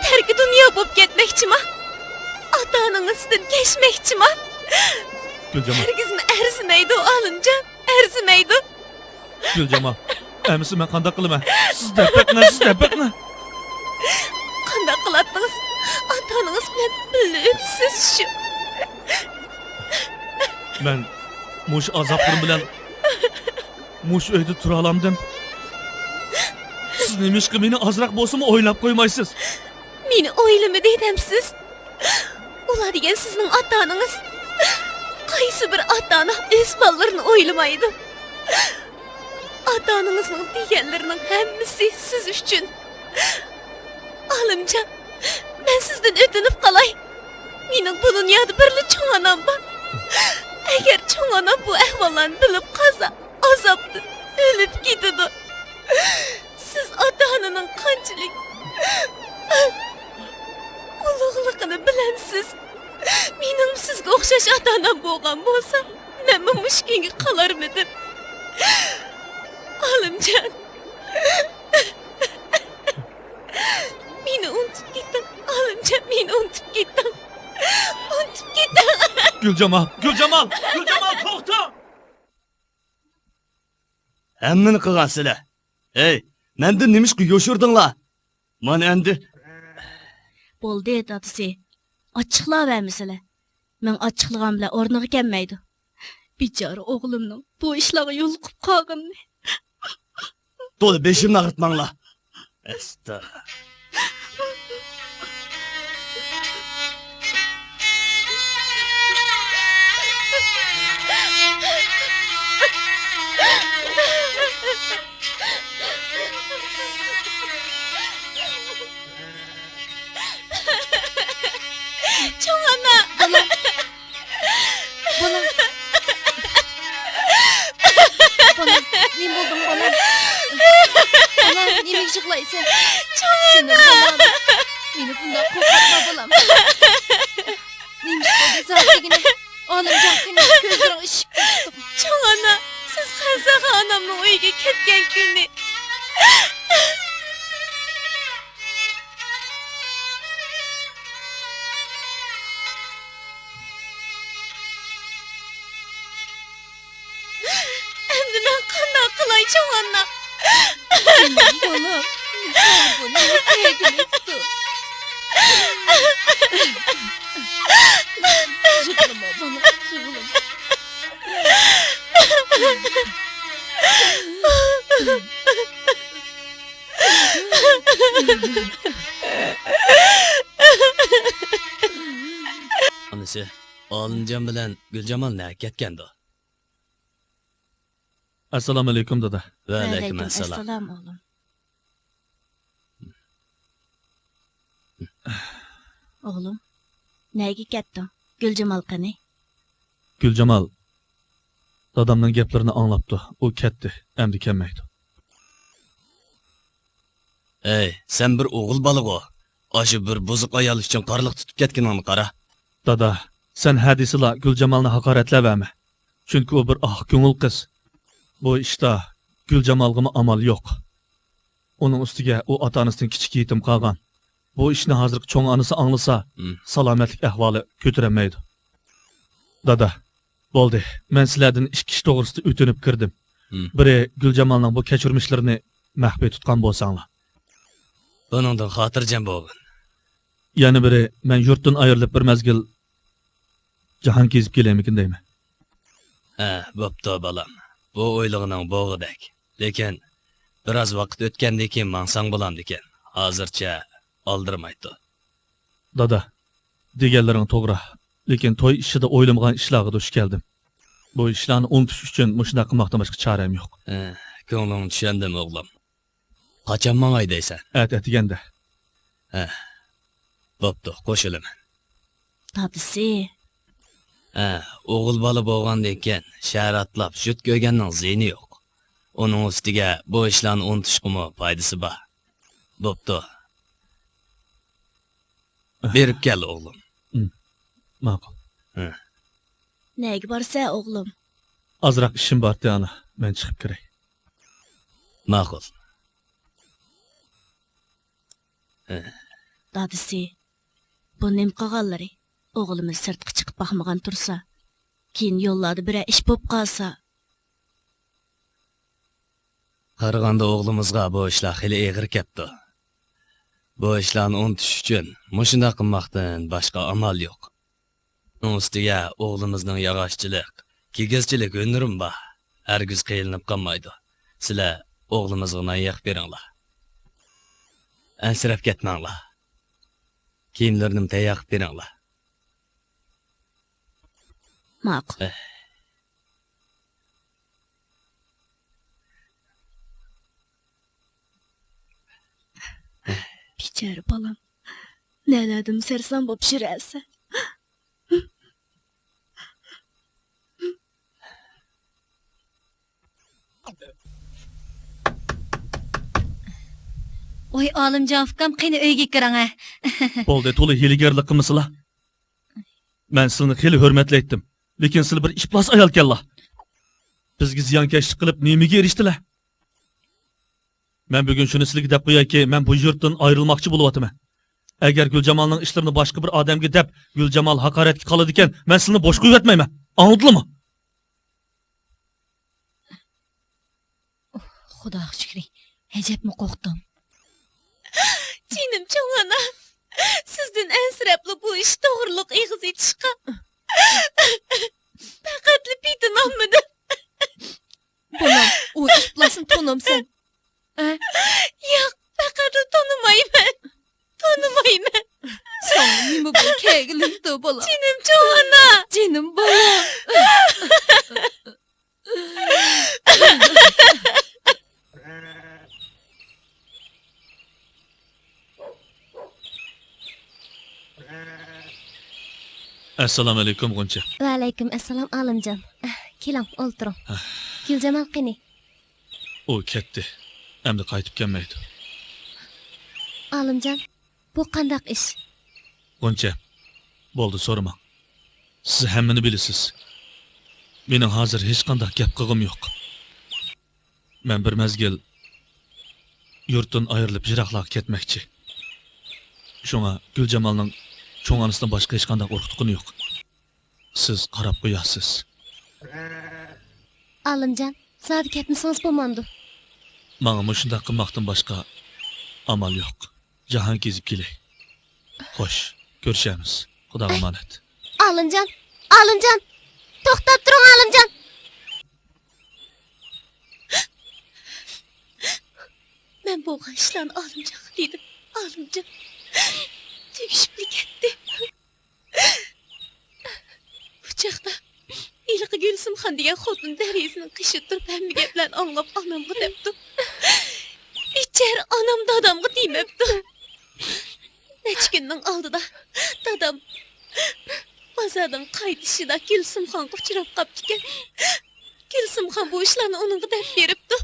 تەركى دۇنيا بولۇپ كەتمەكچىما؟ ئاتا-ئانىڭىزدىن كەچمەكچىما؟ گۈلجامال. ھەرگىزمۇ ئەرزىمەيدۇ، ئالىمجان، ئەرزىمەيدۇ. گۈلجامال، ئەمىسە مەن قانداق قىلىمەن؟ سىز دەپ بېقىڭ، سىز دەپ بېقىڭ. قانداق قىلاتتىڭىز؟ ئاتا-ئانىڭىز بىلەن بىللە ئۆتىسىز شۇ. مەن مۇشۇ ئازابلىرىم بىلەن مۇشۇ ئۆيدە تۇرالامدىم؟ سىز نېمىشقا مېنى ئازراق بولسىمۇ ئويلاپ قويمايسىز؟ مېنى ئويلىمىدى دەمسىز؟ ئۇلار دېگەن سىزنىڭ ئاتا-ئانىڭىز. قايسى بىر ئاتا-ئانا ئۆز بالىلىرىنى ئويلىمايدۇ؟ ئاتا-ئانىڭىزنىڭ دېگەنلىرىنىڭ ھەممىسى سىز ئۈچۈن. ئالىمجان، مەن سىزدىن ئۆتۈنۈپ قالاي. مېنىڭ بۇ دۇنيادا بىرلا چوڭ ئانام بار. ئەگەر چوڭ ئانام بۇ ئەھۋاللارنى بىلىپ قالسا، ئازابتىن ئۆلۈپ كېتىدۇ. سىز ئاتا-ئانىنىڭ قانچىلىك ئۇلۇغلۇقىنى بىلەمسىز؟ مېنىڭ سىزگە ئوخشاش ئاتا-ئانام بولغان بولسا، مەنمۇ مۇشۇ كۈنگە قالارمىدىم؟ ئالىمجان، مېنى ئۇنتۇپ كېتىڭ، ئالىمجان، مېنى ئۇنتۇپ كېتىڭ. ئۇنتۇپ كېتىڭ. گۈلجامال، گۈلجامال، گۈلجامال، توختاڭ! ھەممىنى قىلغان سىلەر. ھەي، مەندىن نېمىشقا يوشۇردۇڭلار؟ مانا ئەمدى. بولدى، دادىسى. ئاچچىقلاۋەرمىسىلە. مىڭ ئاچچىقلىغان بىلەن ئورنىغا كەلمەيدۇ. بىچارە ئوغلۇمنىڭ بۇ ئىشلارغا يولۇقۇپ قالغىنىنى. تولا بېشىمنى ئاغرىتماڭلار. ئەستا. چوڭ ئانا! بالام. بالام. بالام، نېمە بولدۇڭ، بالام؟ بالام، نېمىگە يىغلايسەن؟ چوڭ ئانا! جېنىم بالام. مېنى بۇنداق قورقۇتما، بالام. نېمە ئىش بولدى، زادى دېگىنە؟ ئالىمجان، قېنى، كۆزلىرىڭ ئىششىپ كېتىپتۇ. چوڭ ئانا، سىز قەززاخان ئانامنىڭ ئۆيىگە كەتكەن كۈنى. ئەمدى مەن قانداق قىلاي، چوڭ ئانا؟ بالام، بۇنى يىغلىما، بالام، يىغلىما. ئانىسى، ئالىمجان بىلەن گۈلجامال نەگە كەتكەندۇ؟ ئەسسالامۇئەلەيكۇم، دادا. ۋەئەلەيكۇم ئەسسالام. ئەسسالام، ئوغلۇم. ئوغلۇم، نەگە كەتتىڭ؟ گۈلجامال قېنى؟ گۈلجامال دادامنىڭ گەپلىرىنى ئاڭلاپتۇ. ئۇ كەتتى، ئەمدى كەلمەيدۇ. ئەي، سەن بىر ئوغۇل بالىغۇ. ئاشۇ بىر بۇزۇق ئايال ئۈچۈن قارلىق تۇتۇپ كەتكىنىڭنى قارا. دادا، سەن ھە دېسىلا گۈلجامالنى ھاقارەتلەۋەرمە. چۈنكى ئۇ بىر ئاق كۆڭۈل قىز. بۇ ئىشتا گۈلجامالغىمۇ ئامال يوق. ئۇنىڭ ئۈستىگە ئۇ ئاتا-ئانىسىدىن كىچىك يېتىم قالغان. بۇ ئىشنى ھازىرقى چوڭ ئانىسى ئاڭلىسا، ھىم. سالامەتلىك ئەھۋالى كۆتۈرەلمەيدۇ. دادا، بولدى. مەن سىلەردىن ئىككى ئىش توغرىسىدا ئۆتۈنۈپ كىردىم. ھىم. بىرى، گۈلجامالنىڭ بۇ كەچۈرمىشلىرىنى مەخپىي تۇتقان بولساڭلار. بۇنىڭدىن خاتىرجەم بولغىن. يەنە بىرى، مەن يۇرتتىن ئايرىلىپ بىر مەزگىل جاھان كېزىپ كېلەيمىكىن دەيمەن. ھە، بوپتۇ، بالام. بۇ ئويلىغىنىڭ بوغۇدەك. لېكىن، بىراز ۋاقىت ئۆتكەندىن كېيىن ماڭساڭ بولامدىكەن. ھازىرچە ئالدىرىماي تۇر. دادا، دېگەنلىرىڭ توغرا. لېكىن توي ئىشىدا ئويلىمىغان ئىشلارغا دۇچ كەلدىم. بۇ ئىشلارنى ئۇنتۇش ئۈچۈن مۇشۇنداق قىلماقتىن باشقا چارەم يوق. ھە، كۆڭلۈڭنى چۈشەندىم، ئوغلۇم. قاچان ماڭاي دەيسەن؟ ئەتە ئەتىگەندە. ھە، بوپتۇ، قوشۇلىمەن. دادىسى. ھە، ئوغۇل بالا بولغاندىن كېيىن شەھەر ئاتلاپ جۈت كۆرگەننىڭ زىيىنى يوق. ئۇنىڭ ئۈستىگە بۇ ئىشلارنى ئۇنتۇشقىمۇ پايدىسى بار. بوپتۇ. بېرىپ كەل، ئوغلۇم. ھىم، ماقۇل. ھە. نەگە بارسەن، ئوغلۇم؟ ئازراق ئىشىم بارتى، ئانا. مەن چىقىپ كىرەي. ماقۇل. ھە. دادىسى، بۇ نېمە قىلغانلىرى؟ ئوغلىمىز سىرتقا چىقىپ باقمىغان تۇرسا، كېيىن يوللاردا بىرەر ئىش بولۇپ قالسا. قارىغاندا ئوغلىمىزغا بۇ ئىشلار خېلى ئېغىر كەپتۇ. بۇ ئىشلارنى ئۇنتۇش ئۈچۈن مۇشۇنداق قىلماقتىن باشقا ئامال يوق. ئۇنىڭ ئۈستىگە ئوغلىمىزنىڭ ياغاچچىلىق، كىگىزچىلىك ھۈنىرىمۇ بار. ھەرگىز قىينىلىپ قالمايدۇ. سىلەر ئوغلىمىزغا نان يېقىپ بېرىڭلار. ئەنسىرەپ كەتمەڭلار. كىيىملىرىنىمۇ تەييار قىلىپ بېرىڭلار. ماقۇل. ئەھ. بىچارە بالام، نەلەردىمۇ سەرسان بولۇپ يۈرەسەن. ۋاي ئالىمجان ئۇكام، قېنى ئۆيگە كىرىڭە. بولدى، تولا ھىيلىگەرلىك قىلمىسىلا. مەن سىلىنى خېلى ھۆرمەتلەيتتىم، لېكىن سىلى بىر ئىپلاس ئايالكەنلا. بىزگە زىيانكەشلىك قىلىپ نېمىگە ئېرىشتىلە؟ مەن بۈگۈن شۇنى سىلىگە دەپ قويايكى، مەن بۇ يۇرتتىن ئايرىلماقچى بولۇۋاتىمەن. ئەگەر گۈلجامالنىڭ ئىشلىرىنى باشقا بىر ئادەمگە دەپ، گۈلجامال ھاقارەتكە قالىدىكەن، مەن سىلىنى بوش قويۇۋەتمەيمەن. ئاڭلىدىلىمۇ؟ ئوھ، خۇداغا شۈكرى، ئەجەبمۇ قورقتۇم. جېنىم چوڭ ئانا، سىزدىن ئەنسىرەپلا بۇ ئىش توغرىلىق ئېغىز ئېچىشقا پەقەتلا پېتىنالمىدىم. بالام، ئۇ ئىپلاسنى تونۇمسەن؟ ھە؟ ياق، پەقەتلا تونۇمايمەن. تونۇمايمەن. ساڭا نېمە بولدى، كەلگىلى، بالام؟ جېنىم چوڭ ئانا. جېنىم بالام. ئەسسالامۇئەلەيكۇم، غۇنچە. ۋەئەلەيكۇم ئەسسالام، ئالىمجان. كېلىڭ، ئولتۇرۇڭ. گۈلجامال قېنى؟ ئۇ كەتتى. ئەمدى قايتىپ كەلمەيدۇ. ئالىمجان، بۇ قانداق ئىش؟ غۇنچە، بولدى، سورىماڭ. سىز ھەممىنى بىلىسىز. مېنىڭ ھازىر ھېچقانداق گەپ قىلغۇم يوق. مەن بىر مەزگىل يۇرتتىن ئايرىلىپ يىراقلارغا كەتمەكچى. شۇڭا گۈلجامالنىڭ چوڭ ئانىسىدىن باشقا ھېچقانداق ئۇرۇق-تۇغقىنى يوق. سىز قاراپ قويارسىز. ئالىمجان، زادى كەتمىسىڭىز بولمامدۇ؟ ماڭا مۇشۇنداق قىلماقتىن باشقا ئامال يوق. جاھان كېزىپ كېلەي. خوش، كۆرۈشەرمىز. خۇداغا ئامانەت. ئالىمجان، ئالىمجان! توختاپ تۇرۇڭ، ئالىمجان! مەن بولغان ئىشلارنى ئالىمجانغا دېدىم. ئالىمجان تۈگىشىپلا كەتتى. بۇ چاغدا ھېلىقى گۈلسۈمخان دېگەن خوتۇن دەرىزىنىڭ قېشىدا تۇرۇپ ھەممە گەپلەرنى ئاڭلاپ ئانامغا دەپتۇ. بىچارە ئانام دادامغا تېگىمەپتۇ. نەچچە كۈننىڭ ئالدىدا دادام بازاردىن قايتىشىدا گۈلسۈمخانغا ئۇچراپ قاپتىكەن. گۈلسۈمخان بۇ ئىشلارنى ئۇنىڭغا دەپ بېرىپتۇ.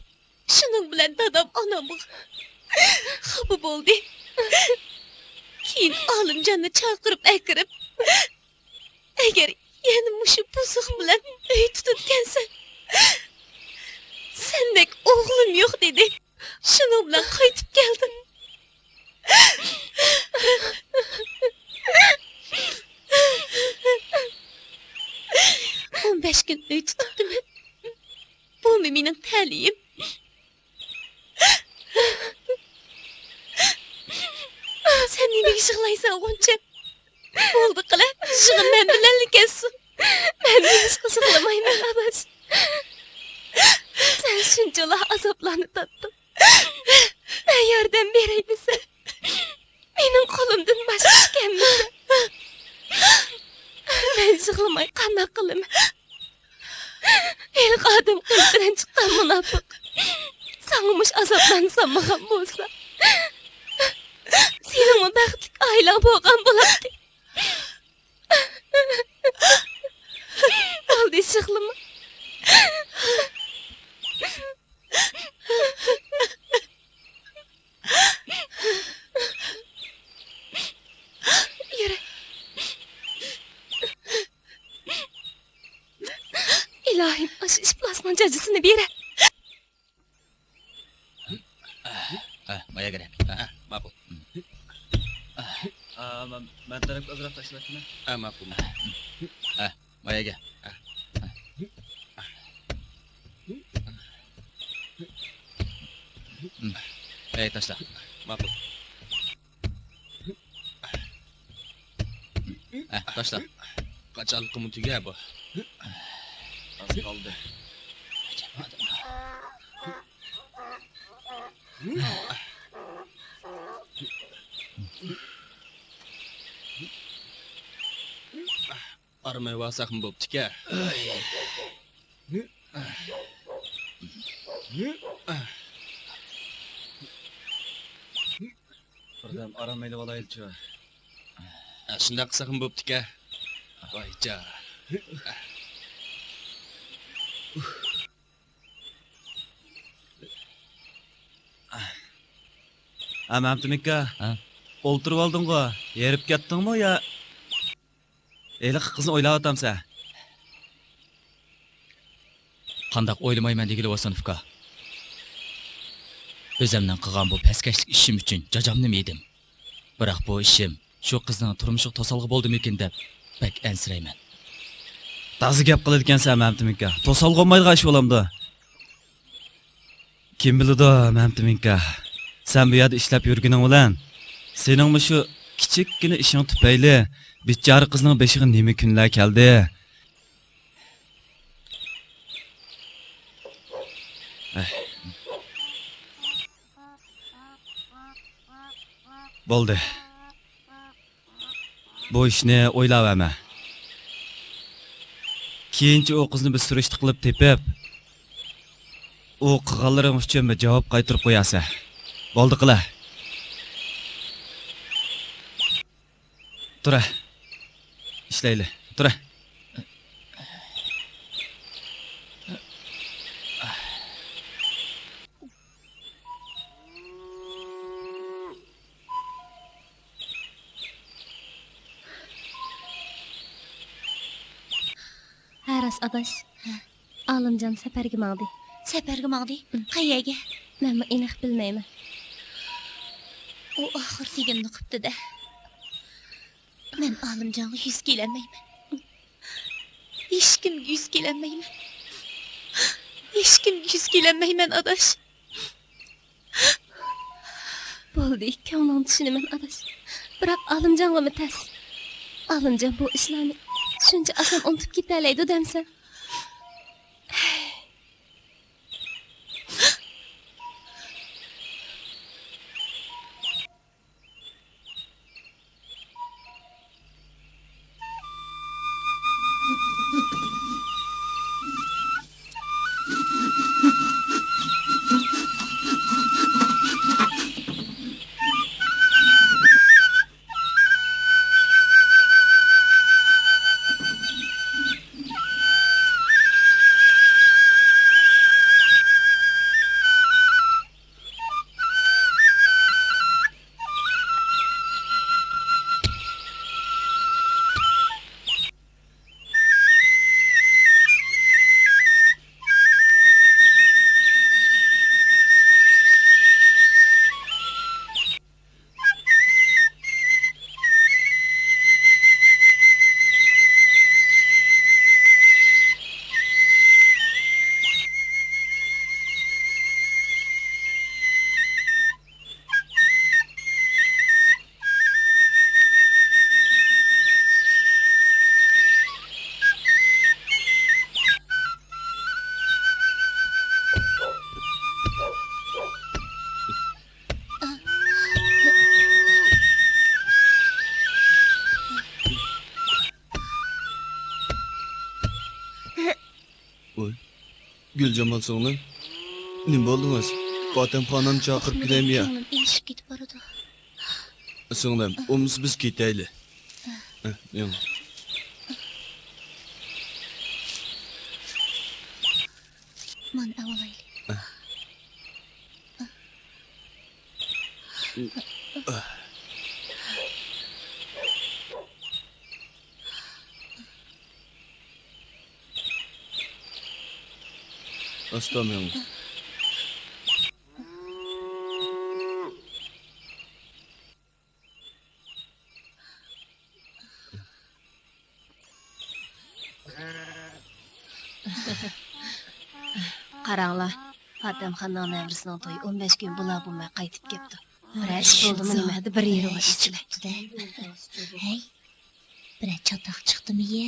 شۇنىڭ بىلەن دادام ئانامغا خاپا بولدى. كېيىن ئالىمجاننى چاقىرىپ ئەكىرىپ، ئەگەر يەنە مۇشۇ بۇزۇق بىلەن ئۆي تۇتىدىكەنسەن، سەندەك ئوغلۇم يوق دېدى. شۇنىڭ بىلەن قايتىپ كەلدىم. ئون بەش كۈن ئۆي تۇتۇپتىمەن. بۇمۇ مېنىڭ تەلىيىم. سەن نېمىگە يىغلايسەن، غۇنچەم؟ بولدى قىلە، يىغىن مەن بىلەنلا كەتسۇن. مەن ھېچقىسى قىلمايمەن، ئاداش. سەن شۇنچىلا ئازابلارنى تارتتىڭ. مەن ياردەم بېرەي دېسەم، مېنىڭ قولۇمدىن باشقا ئىش كەلمىسە، مەن يىغلىماي قانداق قىلىمەن؟ ھېلىقى ئادەم قىلىق بىلەن چىققان مۇناپىق ساڭا مۇشۇ ئازابلارنى سالمىغان بولسا، سېنىڭمۇ بەختلىك ئائىلەڭ بولغان بولاتتى. بولدى، يىغلىما. يۈرە. ئىلاھىم، ئاشۇ ئىپلاسنىڭ جاجىسىنى بېرە. ھە، مايا كېرەك. ھە، ماقۇل. ھە، مەن، مەن تەرەپكە ئازراق تاشلاۋەتتىمەن. ھە، ماقۇل. ھە، ماياگە. ھە. ھەي، تاشلا. ماقۇل. ھە، تاشلا. قاچانلىقىمۇ تۈگە بۇ. ئاز قالدى. ئارمايۋالساقمۇ بوپتىكەن. بىردەم ئارام ئېلىۋالايلىچۇ. شۇنداق قىلساقمۇ بوپتىكەن. ۋايجان. ھە، مەمتىمىككا. ھە؟ ئولتۇرۇۋالدىڭغۇ؟ ھېرىپ كەتتىڭمۇ يا؟ ھېلىقى قىزنى ئويلاۋاتامسەن؟ قانداق ئويلىمايمەن دېگىلى، ۋاسانوف ئۇكا. ئۆزەمنىڭ قىلغان بۇ پەسكەشلىك ئىشىم ئۈچۈن جاجامنىمۇ يېدىم. بىراق بۇ ئىشىم شۇ قىزنىڭ تۇرمۇشىغا توسالغۇ بولدىمىكىن دەپ بەك ئەنسىرەيمەن. تازا گەپ قىلىدىكەنسەن، مەمتىمىككا. توسالغۇ بولمايدىغان ئىش بولامدۇ؟ كىم بىلىدۇ، مەمتىمىككا. سەن بۇ يەردە ئىشلەپ يۈرگىنىڭ بىلەن سېنىڭمۇ شۇ كىچىككىنە ئىشىڭ تۈپەيلى بىچارە قىزنىڭ بېشىغا نېمە كۈنلەر كەلدى. بولدى. بۇ ئىشنى ئويلاۋەرمە. كېيىنچە ئۇ قىزنى بىر سۈرۈشتە قىلىپ تېپىپ، ئۇ قىلغانلىرىڭ ئۈچۈن بىر جاۋاب قايتۇرۇپ قويارسەن. بولدى قىلە. تۇرە. ئىشلەيلى. تۇرە. ھە، راست ئاداش. ھە. ئالىمجان سەپەرگە ماڭدى. سەپەرگە ماڭدى؟ ئىم. قەيەرگە؟ مەنمۇ ئېنىق بىلمەيمەن. ئۇ ئاخىر دېگىنىنى قىپتۇ-دە. مەن ئالىمجانغا يۈز كېلەلمەيمەن. ھېچكىمگە يۈز كېلەلمەيمەن. ھېچكىمگە يۈز كېلەلمەيمەن، ئاداش. بولدى، كۆڭلۈڭنى چۈشىنىمەن، ئاداش. بىراق ئالىمجانغىمۇ تەس. ئالىمجان بۇ ئىشلارنى شۇنچە ئاسان ئۇنتۇپ كېتەلەيدۇ دەمسەن؟ گۈلجامال سىڭلىم، نېمە بولدىڭىز؟ پاتەمخانامنى چاقىرىپ كېلەيمۇ يا؟ كۆڭلۈم ئېلىشىپ كېتىپ بارىدۇ. سىڭلىم، ئۇ بولمىسا بىز كېتەيلى. ھە، مېڭىڭ. مانا ئەۋالايلى. ئاستا مېڭىڭ. قاراڭلار، پاتەمخاننىڭ نەۋرىسىنىڭ تويى ئون بەش كۈن بولا بولماي قايتىپ كەپتۇ. بىرەر ئىش بولدىمۇ نېمە؟ بىر يېرىڭلار ئىچىلە. ھەي، بىرەر چاتاق چىقتىمۇ يە؟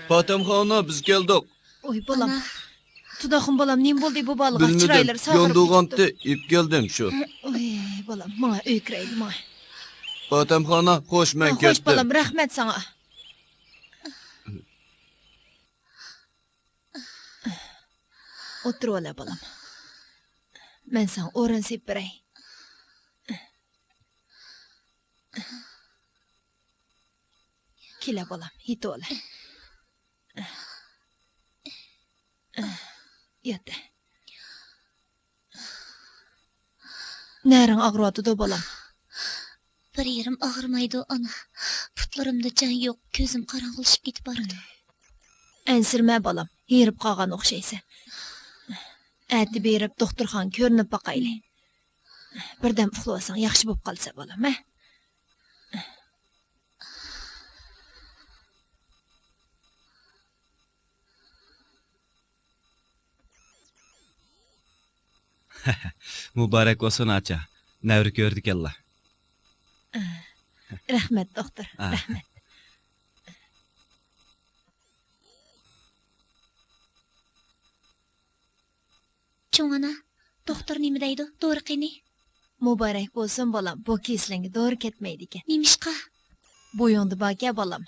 پاتەمخانا، بىز كەلدۇق. ئوي، بالام. ئانا. تۇداخۇن بالام، نېمە بولدى بۇ بالىغا؟ بىلمىدىم. چىرايلىرى ساغىرىپ كېتىپتۇ. ياندۇرغانتى، ئېلىپ كەلدىم شۇ. ئوي، بالام، ماڭا ئۆيگە كىرەيلى، ماڭا. پاتەمخانا، خوش، مەن كەتتىم. خوش، بالام، رەھمەت ساڭا. ئولتۇرۇۋال، بالام. مەن ساڭا ئورۇن سېلىپ بېرەي. كېلە، بالام، يېتىۋال. يات. نەرىڭ ئاغرىۋاتىدۇ، بالام؟ بىر يېرىم ئاغرىمايدۇ، ئانا. پۇتلىرىمدا جان يوق، كۆزۈم قاراڭغۇلىشىپ كېتىپ بارىدۇ. ئەنسىرىمە، بالام، ھېرىپ قالغان ئوخشايسەن. ئەتە بېرىپ دوختۇرخانىغا كۆرۈنۈپ باقايلى. بىردەم ئۇخلىۋالساڭ ياخشى بولۇپ قالىسەن، بالام، ھە؟ مۇبارەك بولسۇن، ئاچا. نەۋرە كۆرىدىكەنلا. رەھمەت، دوختۇر. ئا. رەھمەت. چوڭ ئانا، دوختۇر نېمە دەيدۇ؟ دورا قېنى؟ مۇبارەك بولسۇن، بالام، بۇ كېسىلىڭگە دورا كەتمەيدىكەن. نېمىشقا؟ بويۇڭدا باركەن، بالام.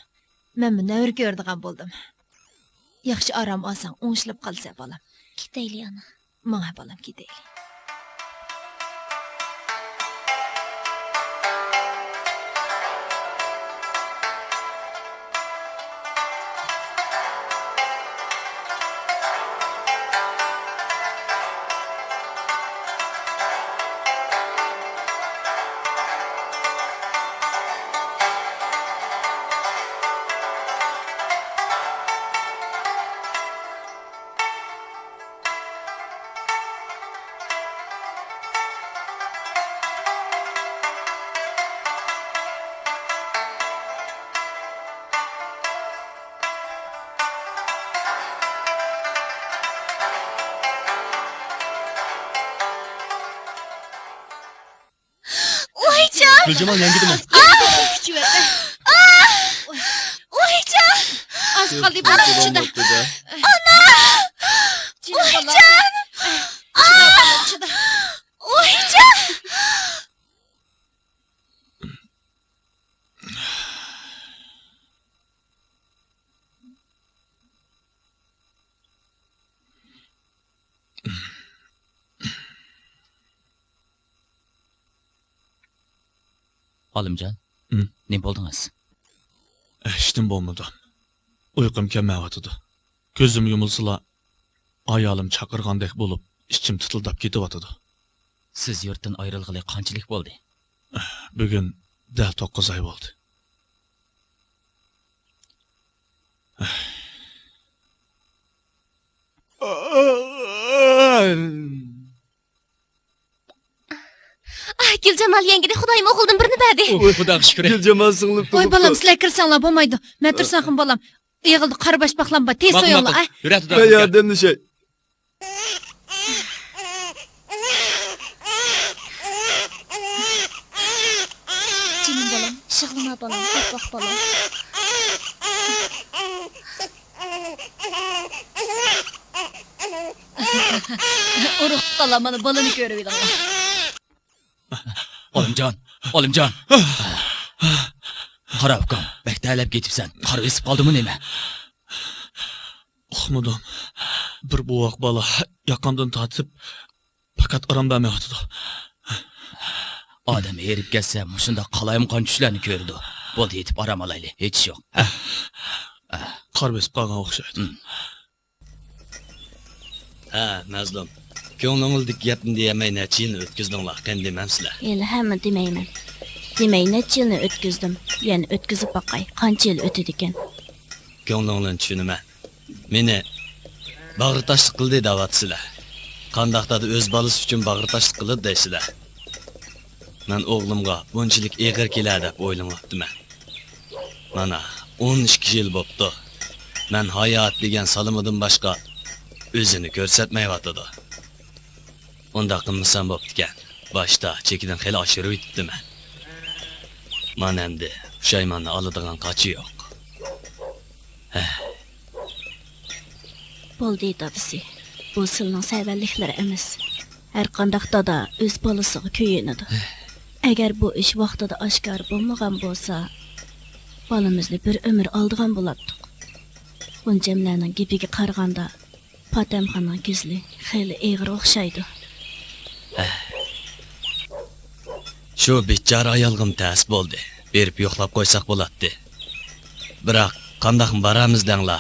مەنمۇ نەۋرە كۆرىدىغان بولدۇم. ياخشى ئارام ئالساڭ، ئوڭشىلىپ قالىسەن، بالام. كېتەيلى، ئانا. ماڭە، بالام، كېتەيلى. ۋايجان! گۈلجامال يەڭگىدىمۇ؟ كۈچىۋەتتى. ۋايجان! ئاز قالدى، بۇ ئىچىدە. ئانا! ۋايجان! ۋايجان! ئالىمجان، ھىم؟ نېمە بولدىڭىز؟ ھېچنېمە بولمىدى. ئۇيقۇم كەلمەيۋاتىدۇ. كۆزۈم يۇمۇلسىلا، ئايالىم چاقىرغاندەك بولۇپ، ئىچىم تىتىلداپ كېتىۋاتىدۇ. سىز يۇرتتىن ئايرىلغىلى قانچىلىك بولدى؟ بۈگۈن دەل توققۇز ئاي بولدى. ئاھ، گۈلجامال يەڭگىدە خۇدايىم ئوغۇلدىن بىرنى بەردى. ئوي، خۇداغا شۈكرى. گۈلجامال سىڭلىم، ۋاي تۇغۇپ بالام، تۇر. سىلەر كىرسەڭلار بولمايدۇ. مەن تۇرسام بولام. ئېغىلدا قارا باشپاقلام بار، تېز ماقۇل، سويۇڭلار، ماقۇل. ئە. يۈرە، تۇدا، مەن يۈرە. ياردەملىشەي. جېنىم بالام، يىغلىما بالام، ئاپئاق بالام. ئۇرۇق تۇتقانلار مانا بالىنى كۆرۈۋېلىڭلار. ئالىمجان، ئالىمجان. قارا ئۇكاڭ، بەك تەرلەپ كېتىپسەن. قارا ئېسىپ قالدىمۇ نېمە؟ ئۇقمىدىم. بىر بوۋاق بالا ياقامدىن تارتىپ، پەقەت ئارام بەرمەيۋاتىدۇ. ئادەم ھېرىپ كەتسە، مۇشۇنداق قالايمىقان چۈشلەرنى كۆرىدۇ. بولدى، يېتىپ ئارام ئالايلى، ھېچ ئىش يوق. قار بېسىپ قالغان ئوخشايدۇ. ھە، مەزلۇم. كۆڭلۈڭلدىكى گەپنى دېيەلمەي نەچچە يىلنى ئۆتكۈزدۈڭلار، قېنى دېمەمسىلەر؟ ھېلىھەممۇ دېمەيمەن. دېمەي نەچچە يىلنى ئۆتكۈزدۈم. يەنە ئۆتكۈزۈپ باقاي، قانچە يىل ئۆتىدىكەن؟ كۆڭلۈڭلارنى چۈشىنىمەن. مېنى باغرى تاشلىق قىلدى دەۋاتىسىلەر. قانداق دادا ئۆز بالىسى ئۈچۈن باغرى تاشلىق قىلىدۇ دەيسىلەر. مەن ئوغلۇمغا بۇنچىلىك ئېغىر كېلەر دەپ ئويلىماپتىمەن. مانا، ئون ئىككى يىل بوپتۇ. مەن ھايات دېگەن سالىمىدىن باشقا ئۆزىنى كۆرسەتمەيۋاتىدۇ. ئۇنداق قىلمىسام بوپتىكەن. باشتا چېكىدىن خېلى ئاشۇرۇۋېتىپتىمەن. مانا ئەمدى پۇشايماننى ئالىدىغان قاچا يوق. ھەي. بولدى، دادىسى. بۇ سىلىنىڭ سەۋەنلىكلىرى ئەمەس. ھەرقانداق دادا ئۆز بالىسىغا كۆيۈنىدۇ. ئەگەر بۇ ئىش ۋاقتىدا ئاشكارا بولمىغان بولسا، بالىمىزنى بىر ئۆمۈر ئالىدىغان بولاتتۇق. غۇنچەملەرنىڭ گېپىگە قارىغاندا، پاتەمخاننىڭ كېسىلى خېلى ئېغىر ئوخشايدۇ. شۇ بىچارە ئايالغىمۇ تەس بولدى. بېرىپ يوقلاپ قويساق بولاتتى. بىراق، قانداقمۇ بارامىز دەڭلا؟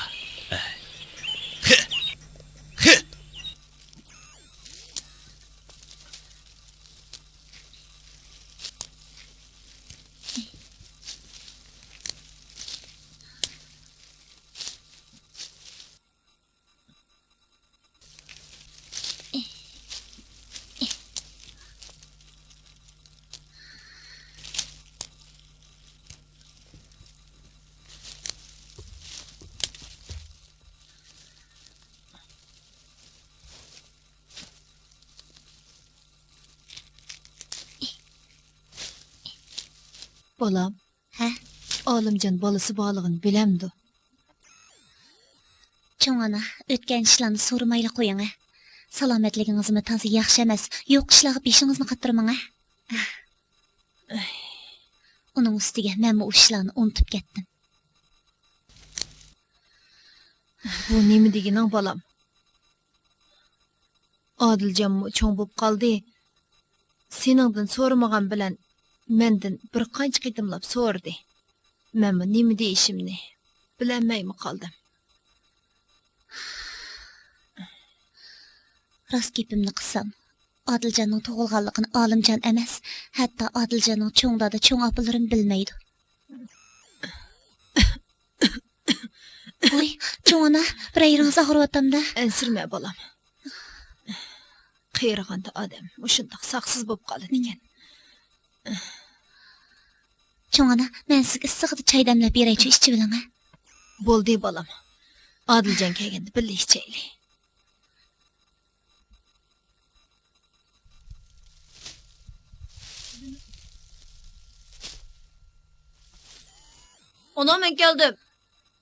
بالام. ھە؟ ئالىمجان بالىسى بارلىقىنى بىلەمدۇ؟ چوڭ ئانا، ئۆتكەن ئىشلارنى سورىمايلا قويۇڭ ھە. سالامەتلىكىڭىزمۇ تازا ياخشى ئەمەس. يوق ئىشلارغا بېشىڭىزنى قاتتۇرماڭ ھە. ئۇنىڭ ئۈستىگە مەنمۇ ئۇ ئىشلارنى ئۇنتۇپ كەتتىم. بۇ نېمە دېگىنىڭ، بالام؟ ئادىلجانمۇ چوڭ بوپ قالدى. سېنىڭدىن سورىمىغان بىلەن مەندىن بىر قانچە قېتىملاپ سورىدى. مەنمۇ نېمە دېيىشىمنى بىلەلمەيمۇ قالدىم. راست گېپىمنى قىلسام، ئادىلجاننىڭ تۇغۇلغانلىقىنى ئالىمجان ئەمەس، ھەتتا ئادىلجاننىڭ چوڭ دادا، چوڭ ئاپىلىرىمۇ بىلمەيدۇ. ۋوي، چوڭ ئانا، بىر يېرىڭىز ئاغرىۋاتامدا؟ ئەنسىرىمە، بالام. قېرىغاندا ئادەم مۇشۇنداق ساقسىز بولۇپ قالىدىكەن. چوڭ ئانا، مەن سىزگە ئىسسىقىدا چاي دەملەپ بېرەيچۇ، ئىچىۋېلىڭە. بولدى، بالام. ئادىلجان كەلگەندە بىللە ئىچەيلى. ئانا، مەن كەلدىم.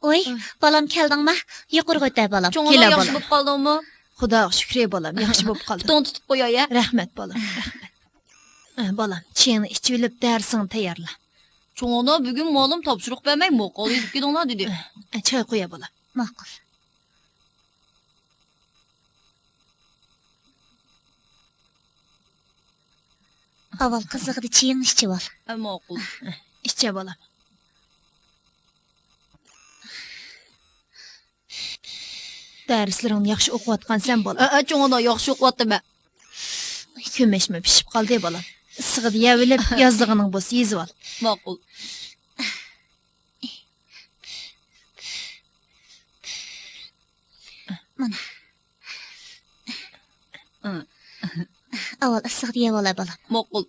ۋوي، بالام كەلدىڭما؟ يۇقىرىغا ئۆتە، بالام. چوڭ ئانا، كېلە، ياخشى بالام. بولۇپ قالدىڭمۇ؟ خۇداغا شۈكرى، بالام، ياخشى بولۇپ قالدىم. پۇتۇڭنى تۇتۇپ قوياي ھە. رەھمەت، بالام، رەھمەت. ئە، بالام، چېيىڭنى ئىچىۋېلىپ، دەرسىڭنى تەييارلا. چوڭ ئانا، بۈگۈن مۇئەللىم تاپشۇرۇق بەرمەي، ماقالە يېزىپ كېلىڭلار دېدى. ئە، چاي قۇيە، بالام. ماقۇل. ئاۋۋال قىزىقىدا چېيىڭنى ئىچىۋال. ھە، ماقۇل. ئىچە، بالام. دەرسلىرىڭنى ياخشى ئوقۇۋاتقانسەن، بالام. ھە، ھە، چوڭ ئانا، ياخشى ئوقۇۋاتىمەن. كۆمەچمۇ پىشىپ قالدى، بالام. ئىسسىقىدا يەۋېلىپ، يازىدىغىنىڭ بولسا يېزىۋال. ماقۇل. مانا. ئاۋۋال ئىسسىقتا يەۋالاي، بالام. ماقۇل.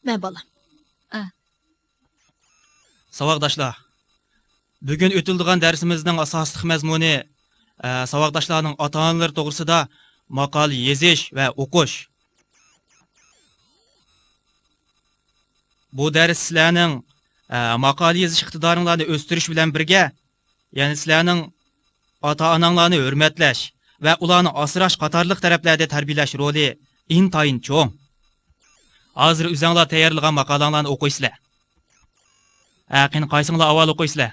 مە، بالام. ساۋاقداشلار، بۈگۈن ئۆتۈلىدىغان دەرسىمىزنىڭ ئاساسلىق مەزمۇنى، ئە، ساۋاقداشلارنىڭ ئاتا-ئانىلىرى توغرىسىدا ماقالە يېزىش ۋە ئوقۇش. بۇ دەرس سىلەرنىڭ، ئە، ماقالە يېزىش ئىقتىدارىڭلارنى ئۆستۈرۈش بىلەن بىرگە، يەنە سىلەرنىڭ ئاتا-ئاناڭلارنى ھۆرمەتلەش ۋە ئۇلارنى ئاسراش قاتارلىق تەرەپلەردە تەربىيەلەش رولى ئىنتايىن چوڭ. ھازىر ئۆزۈڭلار تەييارلىغان ماقالەڭلارنى ئوقۇيسىلەر. ھە، قېنى، قايسىڭلار ئاۋۋال ئوقۇيسىلەر؟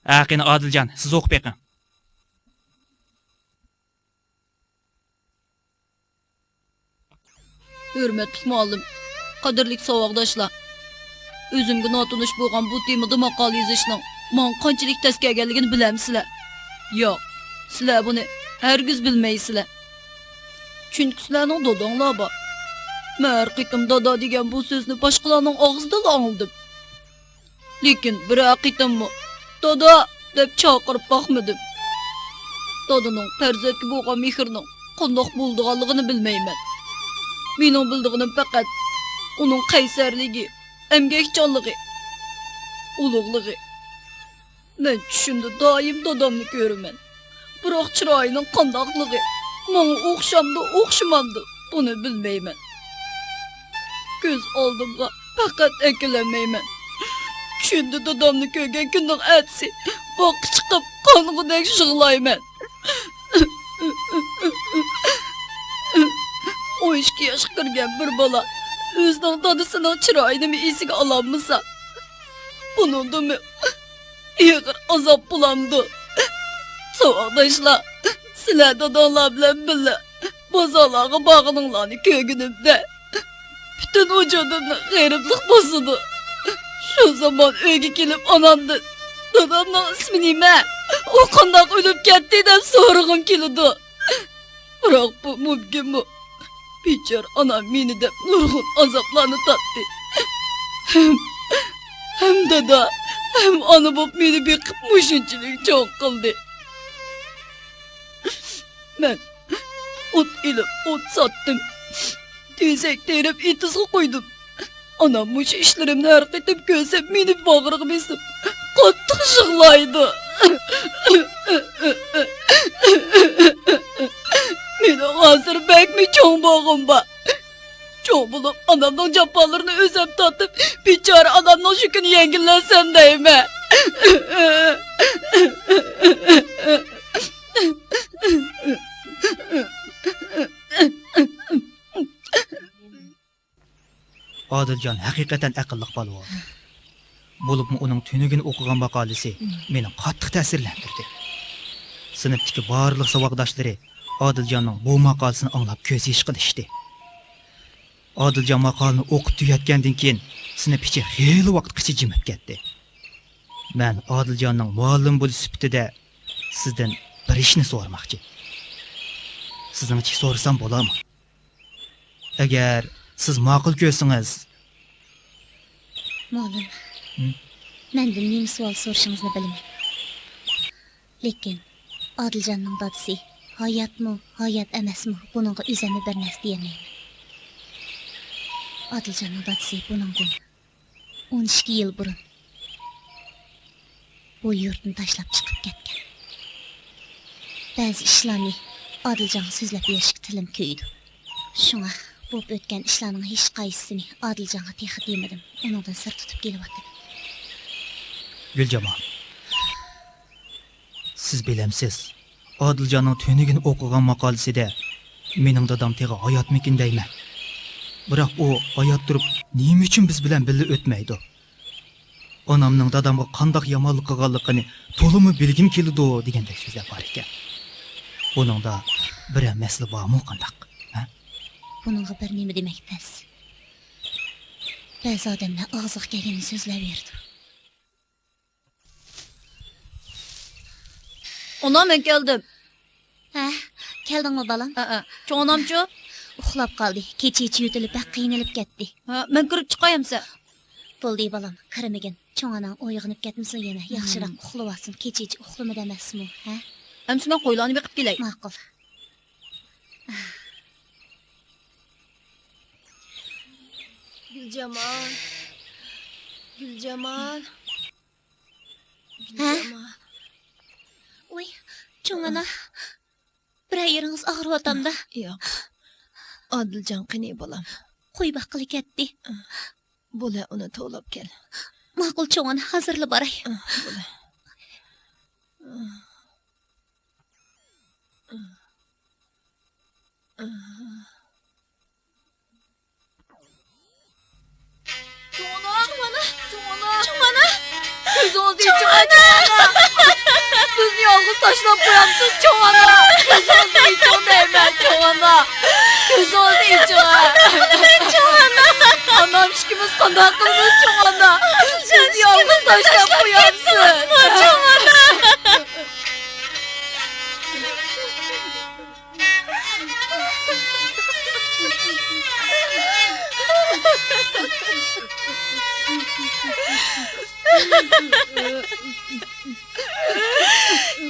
ھە، قېنى ئادىلجان، سىز ئوقۇپ بېقىڭ. ھۆرمەتلىك مۇئەللىم، قەدىرلىك ساۋاقداشلار! ئۆزۈمگە ناتونۇش بولغان بۇ تېمىدا ماقالە يېزىشنىڭ ماڭا قانچىلىك تەس كەلگەنلىكىنى بىلەمسىلەر؟ ياق، سىلەر بۇنى ھەرگىز بىلمەيسىلەر. چۈنكى سىلەرنىڭ داداڭلار بار. مەن ھەر قېتىم دادا دېگەن بۇ سۆزنى باشقىلارنىڭ ئاغزىدىنلا ئاڭلىدىم. لېكىن بىرەر قېتىممۇ «دادا» دەپ چاقىرىپ باقمىدىم. دادىنىڭ پەرزەنتكە بولغان مېھرىنىڭ قانداق بولىدىغانلىقىنى بىلمەيمەن. مېنىڭ بىلىدىغىنىم پەقەت ئۇنىڭ قەيسەرلىكى، ئەمگەكچانلىقى، ئۇلۇغلۇقى. مەن چۈشۈمدە دائىم دادامنى كۆرىمەن. بىراق چىرايىنىڭ قانداقلىقى، ماڭا ئوخشامدۇ، ئوخشىمامدۇ، بۇنى بىلمەيمەن. كۆز ئالدىمغا پەقەت ئەكېلەلمەيمەن. چۈشۈمدە دادامنى كۆرگەن كۈننىڭ ئەتىسى باغقا چىقىپ قانغۇدەك يىغلايمەن. ئون ئىككى ياشقا كىرگەن بىر بالا ئۆزىنىڭ دادىسىنىڭ چىرايىنىمۇ ئېسىگە ئالالمىسا، بۇنىڭدىنمۇ ئېغىر ئازاب بولامدۇ؟ ساۋاقداشلار، سىلەر داداڭلار بىلەن بىللە بازارلارغا بارغىنىڭلارنى كۆرگىنىمدە، پۈتۈن ۋۇجۇدۇمنى غېرىبلىق باسىدۇ. شۇ زامان ئۆيگە كېلىپ ئانامدىن «دادامنىڭ ئىسمى نېمە؟ ئۇ قانداق ئۆلۈپ كەتتى؟» دەپ سورىغۇم كېلىدۇ. بىراق بۇ مۇمكىنمۇ؟ بىچارە ئانام مېنى دەپ نۇرغۇن ئازابلارنى تارتتى. ھەم، ھەم دادا، ھەم ئانا بولۇپ مېنى بېقىپ مۇشۇنچىلىك چوڭ قىلدى. مەن ئوت ئېلىپ ئوت ساتتىم. تېزەك تېرىپ ئېتىزغا قويدۇم. ئانام مۇشۇ ئىشلىرىمنى ھەر قېتىم كۆرسە، مېنى باغرىغا بېسىپ، قاتتىق يىغلايدۇ. مېنىڭ ھازىر بەكمۇ چوڭ بولغۇم بار. چوڭ بولۇپ، ئانامنىڭ جاپالىرىنى ئۆزۈم تارتىپ، بىچارە ئانامنىڭ شۇ كۈنى يەڭگىللەنسەم دەيمەن. ئادىلجان ھەقىقەتەن ئەقىللىق بالىۋاتىدۇ. بولۇپمۇ ئۇنىڭ تۈنۈگۈن ئوقۇغان ماقالىسى مېنى قاتتىق تەسىرلەندۈردى. سىنىپتىكى بارلىق ساۋاقداشلىرى ئادىلجاننىڭ بۇ ماقالىسىنى ئاڭلاپ كۆز يېشى قىلىشتى. ئادىلجان ماقالىنى ئوقۇپ تۈگەتكەندىن كېيىن، سىنىپ ئىچى خېلى ۋاقىتقىچە جىمىپ كەتتى. مەن ئادىلجاننىڭ مۇئەللىمى بولۇش سۈپىتىدە سىزدىن بىر ئىشنى سورىماقچى. سىزنىڭچە سورىسام بولامۇ؟ ئەگەر سىز ماقۇل كۆرسىڭىز. مۇئەللىم، ھىم؟ مەندىن نېمە سوئال سورىشىڭىزنى بىلىمەن. لېكىن ئادىلجاننىڭ دادىسى ھاياتمۇ، ھايات ئەمەسمۇ، بۇنىڭغا ئۆزۈممۇ بىر نەرسە دېيەلمەيمەن. ئادىلجاننىڭ دادىسى بۇنىڭدىن ئون ئىككى يىل بۇرۇن بۇ يۇرتنى تاشلاپ چىقىپ كەتكەن. بەزى ئىشلارنى ئادىلجانغا سۆزلەپ بېرىشكە تىلىم كۆيىدۇ. شۇڭا بولۇپ ئۆتكەن ئىشلارنىڭ ھېچقايسىسىنى ئادىلجانغا تېخى دېمىدىم. ئۇنىڭدىن سىر تۇتۇپ كېلىۋاتىمەن. گۈلجامال، سىز بىلەمسىز، ئادىلجاننىڭ تۈنۈگۈن ئوقۇغان ماقالىسىدە مېنىڭ دادام تېخى ھاياتمىكىن دەيمەن. بىراق ئۇ ھايات تۇرۇپ نېمە ئۈچۈن بىز بىلەن بىللە ئۆتمەيدۇ؟ ئانامنىڭ دادامغا قانداق يامانلىق قىلغانلىقىنى تولىمۇ بىلگۈم كېلىدۇ دېگەندەك سۆزلەر بار ئىكەن. بۇنىڭدا بىرەر مەسىلە بارمۇ قانداق؟ ھە؟ بۇنىڭغا بىر نېمە دېمەك تەس. بەزى ئادەملەر ئاغزىغا كەلگىنىنى سۆزلەۋېرىدۇ. ئانا، مەن كەلدىم. ھە، كەلدىڭمۇ بالام؟ ھەئە، چوڭ ئانامچۇ؟ ئۇخلاپ قالدى. كېچىچە يۆتىلىپ بەك قىينىلىپ كەتتى. ھە، مەن كىرىپ چىقاي ئەمسە. بولدى بالام، كىرمىگىن. چوڭ ئاناڭ ئويغىنىپ كەتمىسۇن يەنە. ياخشىراق ئۇخلىۋالسۇن، كېچىچە ئۇخلىمىدى ئەمەسمۇ، ھە؟ ئەمسە مەن قويلارنى بېقىپ كېلەي. ماقۇل. گۈلجامال. گۈلجامال. ھە؟ گۈلجامال. ۋاي، چوڭ ئانا. بىرەر يېرىڭىز ئاغرىۋاتامدا؟ ياق. ئادىلجان قېنى بالام؟ قوي باققىلى كەتتى. بولە، ئۇنى توۋلاپ كەل. ماقۇل چوڭ ئانا، ھازىرلا باراي. بولە. چوڭ ئانا! چوڭ ئانا! چوڭ ئانا! چوڭ ئانا! كۆزىڭىزنى ئېچىڭ، چوڭ ئانا! تاشلاپ قويامسىز، چوڭ ئانا؟ كۆزىڭىزنى ئېچىڭ دەيمەن، چوڭ ئانا. كۆزىڭىزنى ئېچىڭ، ھە. چوڭ ئانا. ئانام ئىككىمىز قانداق قىلىمىز، چوڭ ئانا؟ سىز يالغۇز تاشلاپ قويامسىز، چوڭ ئانا.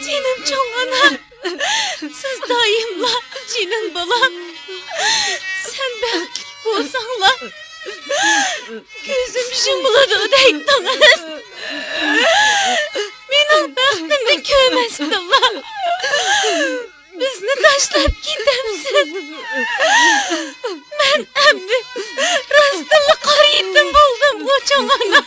جېنىم چوڭ ئانا، سىز دائىملا جېنىم بالام، سەن بەختلىك بولساڭلا، كۆزۈم يۇمۇلىدۇ دەيتتىڭىز. مېنىڭ بەختىمنى كۆرمەستىنلا، بىزنى تاشلاپ كېتەمسىز؟ مەن ئەمدى راستتىنلا قارا يېتىم بولدۇمغۇ، چوڭ ئانا.